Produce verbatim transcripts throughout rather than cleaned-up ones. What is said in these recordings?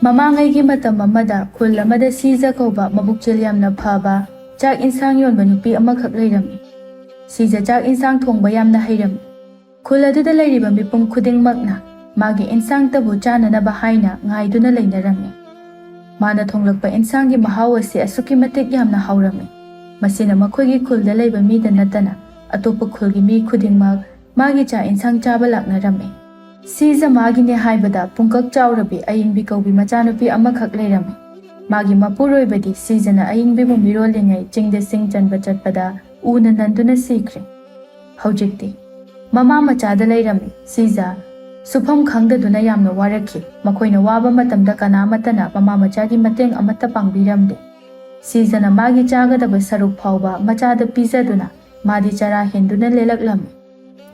ꯃꯃꯥꯡꯉꯩꯒꯤ ꯃꯇꯝ ꯑꯃꯗ ꯈꯨꯜ ꯑꯃꯗ ꯁꯤꯖ ꯀꯧꯕ ꯃꯕꯨꯛꯆꯦꯜ ꯌꯥꯝꯅ ꯐꯕ ꯆꯥꯛ ꯏꯟꯁꯥꯡ ꯌꯣꯟꯕ ꯅꯨꯄꯤ ꯑꯃꯈꯛ ꯂꯩꯔꯝꯃꯤ꯫ ꯁꯤꯖ ꯆꯥꯛ ꯏꯟꯁꯥꯡ ꯊꯣꯡꯕ ꯌꯥꯝꯅ ꯍꯩꯔꯝꯃꯤ꯫ ꯈꯨꯜ ꯑꯗꯨꯗ ꯂꯩꯔꯤꯕ ꯃꯤꯄꯨꯝ ꯈꯨꯗꯤꯡꯃꯛꯅ ꯃꯥꯒꯤ ꯏꯟꯁꯥꯡꯇꯕꯨ ꯆꯥꯅꯅꯕ ꯍꯥꯏꯅ ꯉꯥꯏꯗꯨꯅ ꯂꯩꯅꯔꯝꯃꯤ꯫ ꯃꯥꯅ ꯊꯣꯡꯂꯛꯄ ꯏꯟꯁꯥꯡꯒꯤ ꯃꯍꯥꯎ ꯑꯁꯤ ꯑꯁꯨꯛꯀꯤ ꯃꯇꯤꯛ ꯌꯥꯝꯅ ꯍꯥꯎꯔꯝꯃꯤ꯫ ꯃꯁꯤꯅ ꯃꯈꯣꯏꯒꯤ ꯈꯨꯜꯗ ꯂꯩꯕ ꯃꯤꯗ ꯅꯠꯇꯅ ꯑꯇꯣꯞꯄ ꯈꯨꯜꯒꯤ ꯃꯤ ꯈꯨꯗꯤꯡꯃꯛ ꯃꯥꯒꯤ ꯆꯥꯛ ꯏꯟꯁꯥꯡ ꯆꯥꯕ ꯂꯥꯛꯅꯔꯝꯃꯤ꯫ ꯁꯤꯖ ꯃꯥꯒꯤꯅꯦ ꯍꯥꯏꯕꯗ ꯄꯨꯡꯀꯛ ꯆꯥꯎꯔꯕꯤ ꯑꯏꯪꯕꯤ ꯀꯧꯕꯤ ꯃꯆꯥꯅꯨꯄꯤ ꯑꯃꯈꯛ ꯂꯩꯔꯝꯃꯤ꯫ ꯃꯥꯒꯤ ꯃꯄꯨꯔꯣꯏꯕꯗꯤ ꯁꯤꯖꯅ ꯑꯏꯪꯕꯤꯕꯨ ꯃꯤꯔꯣꯜꯂꯤꯉꯩ ꯆꯤꯡꯗ ꯁꯤꯡ ꯆꯟꯕ ꯆꯠꯄꯗ ꯎꯅ ꯅꯟꯗꯨꯅ ꯁꯤꯈ꯭ꯔꯦ꯫ ꯍꯧꯖꯤꯛꯇꯤ ꯃꯃꯥ ꯃꯆꯥꯗ ꯂꯩꯔꯝꯃꯤ꯫ ꯁꯤꯖ ꯁꯨꯐꯝ ꯈꯪꯗꯗꯨꯅ ꯌꯥꯝꯅ ꯋꯥꯔꯛꯈꯤ꯫ ꯃꯈꯣꯏꯅ ꯋꯥꯕ ꯃꯇꯝꯗ ꯀꯅꯥꯃꯠꯇꯅ ꯃꯃꯥ ꯃꯆꯥꯒꯤ ꯃꯇꯦꯡ ꯑꯃꯠꯇ ꯄꯥꯡꯕꯤꯔꯝꯗꯦ꯫ ꯁꯤꯖꯅ ꯃꯥꯒꯤ ꯆꯥꯒꯗꯕ ꯁꯔꯨꯛ ꯐꯥꯎꯕ ꯃꯆꯥꯗ ꯄꯤꯖꯗꯨꯅ ꯃꯥꯗꯤ ꯆꯔꯥ ꯍꯦꯟꯗꯨꯅ ꯂꯦꯜꯂꯛꯂꯝꯃꯤ꯫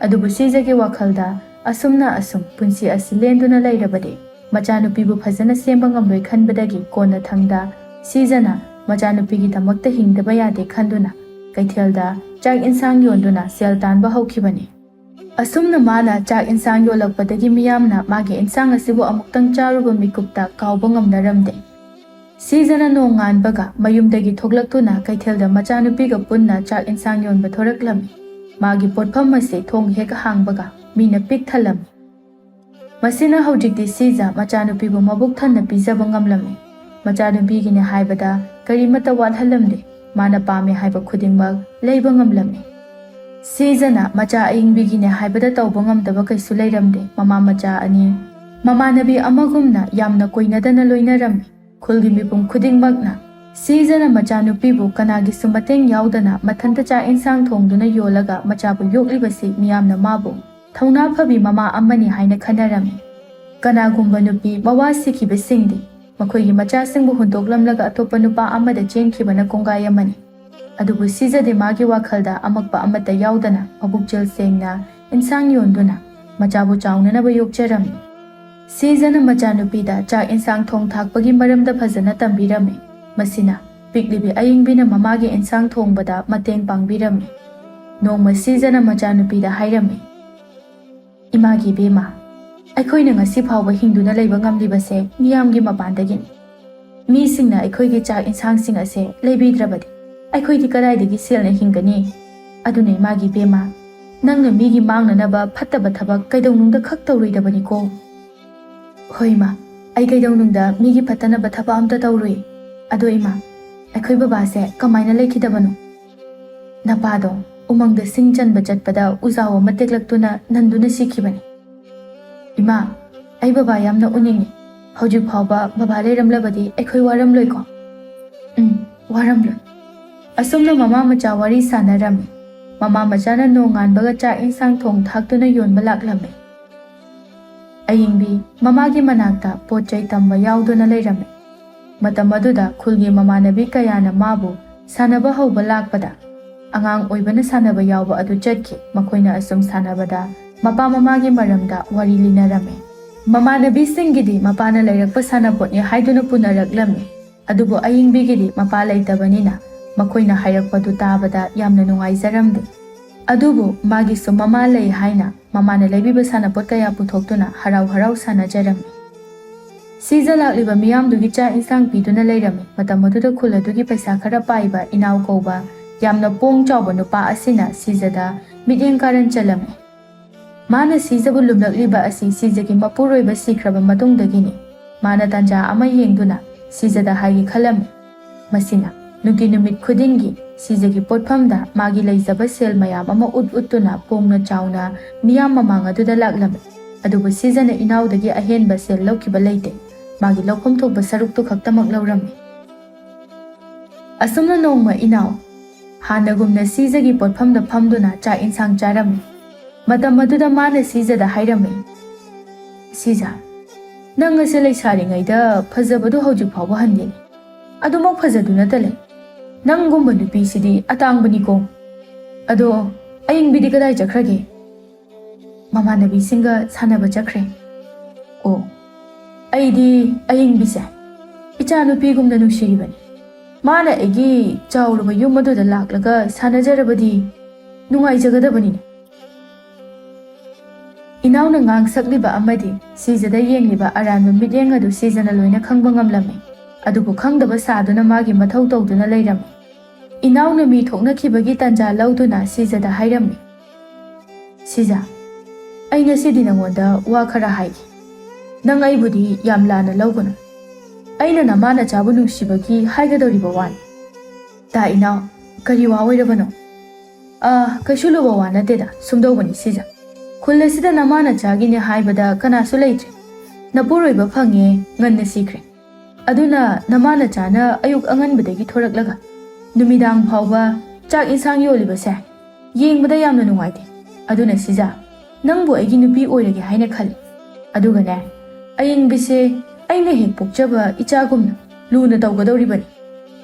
ꯑꯗꯨꯕꯨ ꯁꯤꯖꯒꯤ ꯋꯥꯈꯜꯗ ꯑꯁꯨꯝꯅ ꯑꯁꯨꯝ ꯄꯨꯟꯁꯤ ꯑꯁꯤ ꯂꯦꯟꯗꯨꯅ ꯂꯩꯔꯕꯗꯤ ꯃꯆꯥꯅꯨꯄꯤꯕꯨ ꯐꯖꯅ ꯁꯦꯝꯕ ꯉꯝꯂꯣꯏ ꯈꯟꯕꯗꯒꯤ ꯀꯣꯟꯅꯊꯪꯗ ꯁꯤꯖꯅ ꯃꯆꯥꯅꯨꯄꯤꯒꯤꯗꯃꯛꯇ ꯍꯤꯡꯗꯕ ꯌꯥꯗꯦ ꯈꯟꯗꯨꯅ ꯀꯩꯊꯦꯜꯗ ꯆꯥꯛ ꯏꯟꯁꯥꯡ ꯌꯣꯟꯗꯨꯅ ꯁꯦꯜ ꯇꯥꯟꯕ ꯍꯧꯈꯤꯕꯅꯤ꯫ ꯑꯁꯨꯝꯅ ꯃꯥꯅ ꯆꯥꯛ ꯏꯟꯁꯥꯡ ꯌꯣꯜꯂꯛꯄꯗꯒꯤ ꯃꯤꯌꯥꯝꯅ ꯃꯥꯒꯤ ꯏꯟꯁꯥꯡ ꯑꯁꯤꯕꯨ ꯑꯃꯨꯛꯇꯪ ꯆꯥꯔꯨꯕ ꯃꯤꯀꯨꯞꯇ ꯀꯥꯎꯕ ꯉꯝꯅꯔꯝꯗꯦ꯫ ꯁꯤꯖꯅ ꯅꯣꯡꯉꯥꯟꯕꯒ ꯃꯌꯨꯝꯗꯒꯤ ꯊꯣꯛꯂꯛꯇꯨꯅ ꯀꯩꯊꯦꯜꯗ ꯃꯆꯥꯅꯨꯄꯤꯒ ꯄꯨꯟꯅ ꯆꯥꯛ ꯏꯟꯁꯥꯡ ꯌꯣꯟꯕ ꯊꯣꯔꯛꯂꯝꯃꯤ꯫ ꯃꯥꯒꯤ ꯄꯣꯠꯐꯝ ꯑꯁꯤ ꯊꯣꯡ ꯍꯦꯛ ꯍꯥꯡꯕꯒ ꯃꯤꯅ ꯄꯤꯛ ꯊꯜꯂꯝꯃꯤ꯫ ꯃꯁꯤꯅ ꯍꯧꯖꯤꯛꯇꯤ ꯁꯤꯖ ꯃꯆꯥꯅꯨꯄꯤꯕꯨ ꯃꯕꯨꯛ ꯊꯟꯅ ꯄꯤꯖꯕ ꯉꯝꯂꯝꯃꯤ꯫ ꯃꯆꯥꯅꯨꯄꯤꯒꯤꯅꯦ ꯍꯥꯏꯕꯗ ꯀꯔꯤꯃꯠꯇ ꯋꯥꯠꯍꯜꯂꯝꯗꯦ꯫ ꯃꯥꯅ ꯄꯥꯝꯃꯦ ꯍꯥꯏꯕ ꯈꯨꯗꯤꯡꯃꯛ ꯂꯩꯕ ꯉꯝꯂꯝꯃꯤ꯫ ꯁꯤꯖꯅ ꯃꯆꯥ ꯑꯏꯪꯕꯤꯒꯤꯅꯦ ꯍꯥꯏꯕꯗ ꯇꯧꯕ ꯉꯝꯗꯕ ꯀꯩꯁꯨ ꯂꯩꯔꯝꯗꯦ꯫ ꯃꯃꯥ ꯃꯆꯥ ꯑꯅꯤ ꯃꯃꯥꯟꯅꯕꯤ ꯑꯃꯒꯨꯝꯅ ꯌꯥꯝꯅ ꯀꯣꯏꯅꯗꯅ ꯂꯣꯏꯅꯔꯝꯃꯤ꯫ ꯈꯨꯜꯒꯤ ꯃꯤꯄꯨꯝ ꯈꯨꯗꯤꯡꯃꯛꯅ ꯁꯤꯖꯅ ꯃꯆꯥꯅꯨꯄꯤꯕꯨ ꯀꯅꯥꯒꯤꯁꯨ ꯃꯇꯦꯡ ꯌꯥꯎꯗꯅ ꯃꯊꯟꯇ ꯆꯥꯛ ꯏꯟꯁꯥꯡ ꯊꯣꯡꯗꯨꯅ ꯌꯣꯜꯂꯒ ꯃꯆꯥꯕꯨ ꯌꯣꯛꯂꯤꯕꯁꯤ ꯃꯤꯌꯥꯝꯅ ꯃꯥꯕꯨ ꯊꯧꯅꯥ ꯐꯕꯤ ꯃꯃꯥ ꯑꯃꯅꯤ ꯍꯥꯏꯅ ꯈꯟꯅꯔꯝꯃꯤ꯫ ꯀꯅꯥꯒꯨꯝꯕ ꯅꯨꯄꯤ ꯃꯋꯥ ꯁꯤꯈꯤꯕꯁꯤꯡꯗꯤ ꯃꯈꯣꯏꯒꯤ ꯃꯆꯥꯁꯤꯡꯕꯨ ꯍꯨꯟꯗꯣꯛꯂꯝꯂꯒ ꯑꯇꯣꯞꯄ ꯅꯨꯄꯥ ꯑꯃꯗ ꯆꯦꯟꯈꯤꯕꯅ ꯀꯣꯡꯒꯥꯏ ꯑꯃꯅꯤ꯫ ꯑꯗꯨꯕꯨ ꯁꯤꯖꯗꯤ ꯃꯥꯒꯤ ꯋꯥꯈꯜꯗ ꯑꯃꯛꯄ ꯑꯃꯠꯇ ꯌꯥꯎꯗꯅ ꯃꯕꯨꯛꯆꯦꯜ ꯁꯦꯡꯅ ꯏꯟꯁꯥꯡ ꯌꯣꯟꯗꯨꯅ ꯃꯆꯥꯕꯨ ꯆꯥꯎꯅꯅꯕ ꯌꯣꯛꯆꯔꯝꯃꯤ꯫ ꯁꯤꯖꯅ ꯃꯆꯥꯅꯨꯄꯤꯗ ꯆꯥꯛ ꯏꯟꯁꯥꯡ ꯊꯣꯡ ꯊꯥꯛꯄꯒꯤ ꯃꯔꯝꯗ ꯐꯖꯅ ꯇꯝꯕꯤꯔꯝꯃꯤ꯫ ꯃꯁꯤꯅ ꯄꯤꯛꯂꯤꯕꯤ ꯑꯏꯪꯕꯤꯅ ꯃꯃꯥꯒꯤ ꯏꯟꯁꯥꯡ ꯊꯣꯡꯕꯗ ꯃꯇꯦꯡ ꯄꯥꯡꯕꯤꯔꯝꯃꯤ꯫ ꯅꯣꯡꯃ ꯁꯤꯖꯅ ꯃꯆꯥꯅꯨꯄꯤꯗ ꯍꯥꯏꯔꯝꯃꯤ, "ꯏꯃꯥꯒꯤ ꯏꯕꯦꯝꯃ, ꯑꯩꯈꯣꯏꯅ ꯉꯁꯤ ꯐꯥꯎꯕ ꯍꯤꯡꯗꯨꯅ ꯂꯩꯕ ꯉꯝꯂꯤꯕꯁꯦ ꯃꯤꯌꯥꯝꯒꯤ ꯃꯄꯥꯟꯗꯒꯤꯅꯤ꯫ ꯃꯤꯁꯤꯡꯅ ꯑꯩꯈꯣꯏꯒꯤ ꯆꯥꯛ ꯏꯟꯁꯥꯡꯁꯤꯡ ꯑꯁꯦ ꯂꯩꯕꯤꯗ꯭ꯔꯕꯗꯤ ꯑꯩꯈꯣꯏꯗꯤ ꯀꯗꯥꯏꯗꯒꯤ ꯁꯦꯜꯅ ꯍꯤꯡꯒꯅꯤ? ꯑꯗꯨꯅ ꯏꯃꯥꯒꯤ ꯏꯕꯦꯝꯃ, ꯅꯪꯅ ꯃꯤꯒꯤ ꯃꯥꯡꯅꯅꯕ ꯐꯠꯇꯕ ꯊꯕꯛ ꯀꯩꯗꯧꯅꯨꯡꯗ ꯈꯛ ꯇꯧꯔꯣꯏꯗꯕꯅꯤꯀꯣ꯫ ꯍꯣꯏ ꯏꯃꯥ, ꯑꯩ ꯀꯩꯗꯧꯅꯨꯡꯗ ꯃꯤꯒꯤ ꯐꯠꯇꯅꯕ ꯊꯕꯛ ꯑꯝꯇ ꯇꯧꯔꯣꯏ꯫ ꯑꯗꯣ ꯏꯃꯥ, ꯑꯩꯈꯣꯏ ꯕꯕꯥꯁꯦ ꯀꯃꯥꯏꯅ ꯂꯩꯈꯤꯗꯕꯅꯣ? ꯅꯄꯥꯗꯣ ꯎꯃꯪꯗ ꯁꯤꯡ ꯆꯟꯕ ꯆꯠꯄꯗ ꯎꯖꯥꯎ ꯑꯃ ꯇꯦꯛꯂꯛꯇꯨꯅ ꯅꯟꯗꯨꯅ ꯁꯤꯈꯤꯕꯅꯤ꯫ ꯏꯃꯥ, ꯑꯩ ꯕꯕꯥ ꯌꯥꯝꯅ ꯎꯅꯤꯡꯉꯤ꯫ ꯍꯧꯖꯤꯛ ꯐꯥꯎꯕ ꯕꯕꯥ ꯂꯩꯔꯝꯂꯕꯗꯤ ꯑꯩꯈꯣꯏ ꯋꯥꯔꯝꯂꯣꯏꯀꯣ? ꯎꯝ, ꯋꯥꯔꯝꯂꯣꯏ꯫ ꯑꯁꯨꯝꯅ ꯃꯃꯥ ꯃꯆꯥ ꯋꯥꯔꯤ ꯁꯥꯟꯅꯔꯝꯃꯤ꯫ ꯃꯃꯥ ꯃꯆꯥꯅ ꯅꯣꯡꯉꯥꯟꯕꯒ ꯆꯥꯛ ꯏꯟꯁꯥꯡ ꯊꯣꯡ ꯊꯥꯛꯇꯨꯅ ꯌꯣꯟꯕ ꯂꯥꯛꯂꯝꯃꯤ꯫ ꯑꯌꯤꯡꯕꯤ ꯃꯃꯥꯒꯤ ꯃꯅꯥꯛꯇ ꯄꯣꯠ ꯆꯩ ꯇꯝꯕ ꯌꯥꯎꯗꯨꯅ ꯂꯩꯔꯝꯃꯤ꯫ ꯃꯇꯝ ꯑꯗꯨꯗ ꯈꯨꯜꯒꯤ ꯃꯃꯥꯟꯅꯕꯤ ꯀꯌꯥꯅ ꯃꯥꯕꯨ ꯁꯥꯟꯅꯕ ꯍꯧꯕ ꯂꯥꯛꯄꯗ, ꯑꯉꯥꯡ ꯑꯣꯏꯕꯅ ꯁꯥꯟꯅꯕ ꯌꯥꯎꯕ ꯑꯗꯨ ꯆꯠꯈꯤ꯫ ꯃꯈꯣꯏꯅ ꯑꯁꯨꯝ ꯁꯥꯟꯅꯕꯗ ꯃꯄꯥ ꯃꯃꯥꯒꯤ ꯃꯔꯝꯗ ꯋꯥꯔꯤ ꯂꯤꯅꯔꯝꯃꯤ꯫ ꯃꯃꯥꯟꯅꯕꯤꯁꯤꯡꯒꯤꯗꯤ ꯃꯄꯥꯅ ꯂꯩꯔꯛꯄ ꯁꯥꯟꯅꯄꯣꯠꯅꯤ ꯍꯥꯏꯗꯨꯅ ꯄꯨꯅꯔꯛꯂꯝꯃꯤ꯫ ꯑꯗꯨꯕꯨ ꯑꯌꯤꯡꯕꯤꯒꯤꯗꯤ ꯃꯄꯥ ꯂꯩꯇꯕꯅꯤꯅ ꯃꯈꯣꯏꯅ ꯍꯥꯏꯔꯛꯄꯗꯨ ꯇꯥꯕꯗ ꯌꯥꯝꯅ ꯅꯨꯡꯉꯥꯏꯖꯔꯝꯗꯦ꯫ ꯑꯗꯨꯕꯨ ꯃꯥꯒꯤꯁꯨ ꯃꯃꯥ ꯂꯩ ꯍꯥꯏꯅ ꯃꯃꯥꯅ ꯂꯩꯕꯤꯕ ꯁꯥꯟꯅꯄꯣꯠ ꯀꯌꯥ ꯄꯨꯊꯣꯛꯇꯨꯅ ꯍꯔꯥꯎ ꯍꯔꯥꯎ ꯁꯥꯟꯅꯖꯔꯝꯃꯤ꯫ ꯁꯤꯖ ꯂꯥꯛꯂꯤꯕ ꯃꯤꯌꯥꯝꯗꯨꯒꯤ ꯆꯥꯛ ꯏꯟꯁꯥꯡ ꯄꯤꯗꯨꯅ ꯂꯩꯔꯝꯃꯤ꯫ ꯃꯇꯝ ꯑꯗꯨꯗ ꯈꯨꯜ ꯑꯗꯨꯒꯤ ꯄꯩꯁꯥ ꯈꯔ ꯄꯥꯏꯕ ꯏꯅꯥꯎ ꯀꯧꯕ ꯌꯥꯝꯅ ꯄꯣꯡ ꯆꯥꯎꯕ ꯅꯨꯄꯥ ꯑꯁꯤꯅ ꯁꯤꯖꯗ ꯃꯤꯠꯌꯦꯡ ꯀꯥꯔꯟ ꯆꯜꯂꯝꯃꯤ꯫ ꯃꯥꯅ ꯁꯤꯖꯕꯨ ꯂꯨꯝꯂꯛꯂꯤꯕ ꯑꯁꯤ ꯁꯤꯖꯒꯤ ꯃꯄꯨꯔꯣꯏꯕ ꯁꯤꯈ꯭ꯔꯕ ꯃꯇꯨꯡꯗꯒꯤꯅꯤ꯫ ꯃꯥꯅ ꯇꯥꯟꯖꯥ ꯑꯃ ꯌꯦꯡꯗꯨꯅ ꯁꯤꯖꯗ ꯍꯥꯏꯒꯦ ꯈꯜꯂꯝꯃꯤ꯫ ꯃꯁꯤꯅ ꯅꯨꯡꯇꯤ ꯅꯨꯃꯤꯠ ꯈꯨꯗꯤꯡꯒꯤ ꯁꯤꯖꯒꯤ ꯄꯣꯠꯐꯝꯗ ꯃꯥꯒꯤ ꯂꯩꯖꯕ ꯁꯦꯜ ꯃꯌꯥꯝ ꯑꯃ ꯎꯠ ꯎꯠꯇꯨꯅ ꯄꯣꯡꯅ ꯆꯥꯎꯅ ꯃꯤꯌꯥꯝ ꯃꯃꯥꯡ ꯑꯗꯨꯗ ꯂꯥꯛꯂꯝꯃꯤ꯫ ꯑꯗꯨꯕꯨ ꯁꯤꯖꯅ ꯏꯅꯥꯎꯗꯒꯤ ꯑꯍꯦꯟꯕ ꯁꯦꯜ ꯂꯧꯈꯤꯕ ꯂꯩꯇꯦ꯫ ꯃꯥꯒꯤ ꯂꯧꯐꯝ ꯊꯣꯛꯄ ꯁꯔꯨꯛꯇꯨ ꯈꯛꯇꯃꯛ ꯂꯧꯔꯝꯃꯤ꯫ ꯑꯁꯨꯝꯅ ꯅꯣꯡꯃ ꯏꯅꯥꯎ ꯍꯥꯟꯅꯒꯨꯝꯅ ꯁꯤꯖꯒꯤ ꯄꯣꯠꯐꯝꯗ ꯐꯝꯗꯨꯅ ꯆꯥꯛ ꯏꯟꯁꯥꯡ ꯆꯥꯔꯝꯃꯤ꯫ ꯃꯇꯝ ꯑꯗꯨꯗ ꯃꯥꯅ ꯁꯤꯖꯗ ꯍꯥꯏꯔꯝꯃꯤ, "ꯁꯤꯖ, ꯅꯪ ꯑꯁꯤ ꯂꯩꯁꯥꯔꯤꯉꯩꯗ ꯐꯖꯕꯗꯨ ꯍꯧꯖꯤꯛ ꯐꯥꯎꯕ ꯍꯟꯗꯦꯅꯦ꯫ ꯑꯗꯨꯃꯛ ꯐꯖꯗꯨꯅꯇ ꯂꯩ꯫ ꯅꯪꯒꯨꯝꯕ ꯅꯨꯄꯤꯁꯤꯗꯤ ꯑꯇꯥꯡꯕꯅꯤꯀꯣ꯫ ꯑꯗꯣ ꯑꯌꯤꯡꯕꯤꯗꯤ ꯀꯗꯥꯏ ꯆꯠꯈ꯭ꯔꯒꯦ?" "ꯃꯃꯥꯟꯅꯕꯤꯁꯤꯡꯒ ꯁꯥꯟꯅꯕ ꯆꯠꯈ꯭ꯔꯦ꯫" "ꯑꯣ, ꯑꯩꯗꯤ ꯑꯌꯤꯡꯕꯤꯁꯦ ꯏꯆꯥ ꯅꯨꯄꯤꯒꯨꯝꯅ ꯅꯨꯡꯁꯤꯔꯤꯕꯅꯤ꯫ ꯃꯥꯅ ꯑꯩꯒꯤ ꯆꯥꯎꯔꯕ ꯌꯨꯝ ꯑꯗꯨꯗ ꯂꯥꯛꯂꯒ ꯁꯥꯟꯅꯖꯔꯕꯗꯤ ꯅꯨꯡꯉꯥꯏꯖꯒꯗꯕꯅꯤꯅꯦ꯫" ꯏꯅꯥꯎꯅ ꯉꯥꯡ ꯁꯛꯂꯤꯕ ꯑꯃꯗꯤ ꯁꯤꯖꯗ ꯌꯦꯡꯂꯤꯕ ꯑꯔꯥꯟꯕ ꯃꯤꯠꯌꯦꯡ ꯑꯗꯨ ꯁꯤꯖꯅ ꯂꯣꯏꯅ ꯈꯪꯕ ꯉꯝꯂꯝꯃꯤ꯫ ꯑꯗꯨꯕꯨ ꯈꯪꯗꯕ ꯁꯥꯗꯨꯅ ꯃꯥꯒꯤ ꯃꯊꯧ ꯇꯧꯗꯨꯅ ꯂꯩꯔꯝꯃꯤ꯫ ꯏꯅꯥꯎꯅ ꯃꯤ ꯊꯣꯛꯅꯈꯤꯕꯒꯤ ꯇꯥꯟꯖꯥ ꯂꯧꯗꯨꯅ ꯁꯤꯖꯗ ꯍꯥꯏꯔꯝꯃꯤ, "ꯁꯤꯖ, ꯑꯩ ꯉꯁꯤꯗꯤ ꯅꯉꯣꯟꯗ ꯋꯥ ꯈꯔ ꯍꯥꯏꯒꯦ꯫ ꯅꯪ ꯑꯩꯕꯨꯗꯤ ꯌꯥꯝ ꯂꯥꯟꯅ ꯂꯧꯒꯅꯨ꯫ ꯑꯩꯅ ꯅꯃꯥ ꯅꯆꯥꯕꯨ ꯅꯨꯡꯁꯤꯕꯒꯤ ꯍꯥꯏꯒꯗꯧꯔꯤꯕ ꯋꯥꯅꯤ꯫" "ꯇꯥ ꯏꯅꯥꯎ, ꯀꯔꯤ ꯋꯥ ꯑꯣꯏꯔꯕꯅꯣ?" "ꯑꯥ, ꯀꯩꯁꯨ ꯂꯨꯕ ꯋꯥ ꯅꯠꯇꯦꯗ, ꯁꯨꯝꯗꯧꯕꯅꯤ ꯁꯤꯖ꯫ ꯈꯨꯜ ꯑꯁꯤꯗ ꯅꯃꯥ ꯅꯆꯥꯒꯤꯅꯦ ꯍꯥꯏꯕꯗ ꯀꯅꯥꯁꯨ ꯂꯩꯇ꯭ꯔꯦ꯫ ꯅꯄꯨꯔꯣꯏꯕ ꯐꯪꯉꯦ, ꯉꯟꯅ ꯁꯤꯈ꯭ꯔꯦ꯫ ꯑꯗꯨꯅ ꯅꯃꯥ ꯅꯆꯥꯅ ꯑꯌꯨꯛ ꯑꯉꯟꯕꯗꯒꯤ ꯊꯣꯔꯛꯂꯒ ꯅꯨꯃꯤꯗꯥꯡ ꯐꯥꯎꯕ ꯆꯥꯛ ꯏꯟꯁꯥꯡ ꯌꯣꯜꯂꯤꯕꯁꯦ ꯌꯦꯡꯕꯗ ꯌꯥꯝꯅ ꯅꯨꯡꯉꯥꯏꯇꯦ꯫ ꯑꯗꯨꯅ ꯁꯤꯖ, ꯅꯪꯕꯨ ꯑꯩꯒꯤ ꯅꯨꯄꯤ ꯑꯣꯏꯔꯒꯦ ꯍꯥꯏꯅ ꯈꯜꯂꯤ꯫ ꯑꯗꯨꯒꯅꯦ, ꯑꯌꯤꯡꯕꯤꯁꯦ ꯑꯩꯅ ꯍꯦꯛ ꯄꯣꯛꯆꯕ ꯏꯆꯥꯒꯨꯝꯅ ꯂꯨꯅ ꯇꯧꯒꯗꯧꯔꯤꯕꯅꯤ꯫"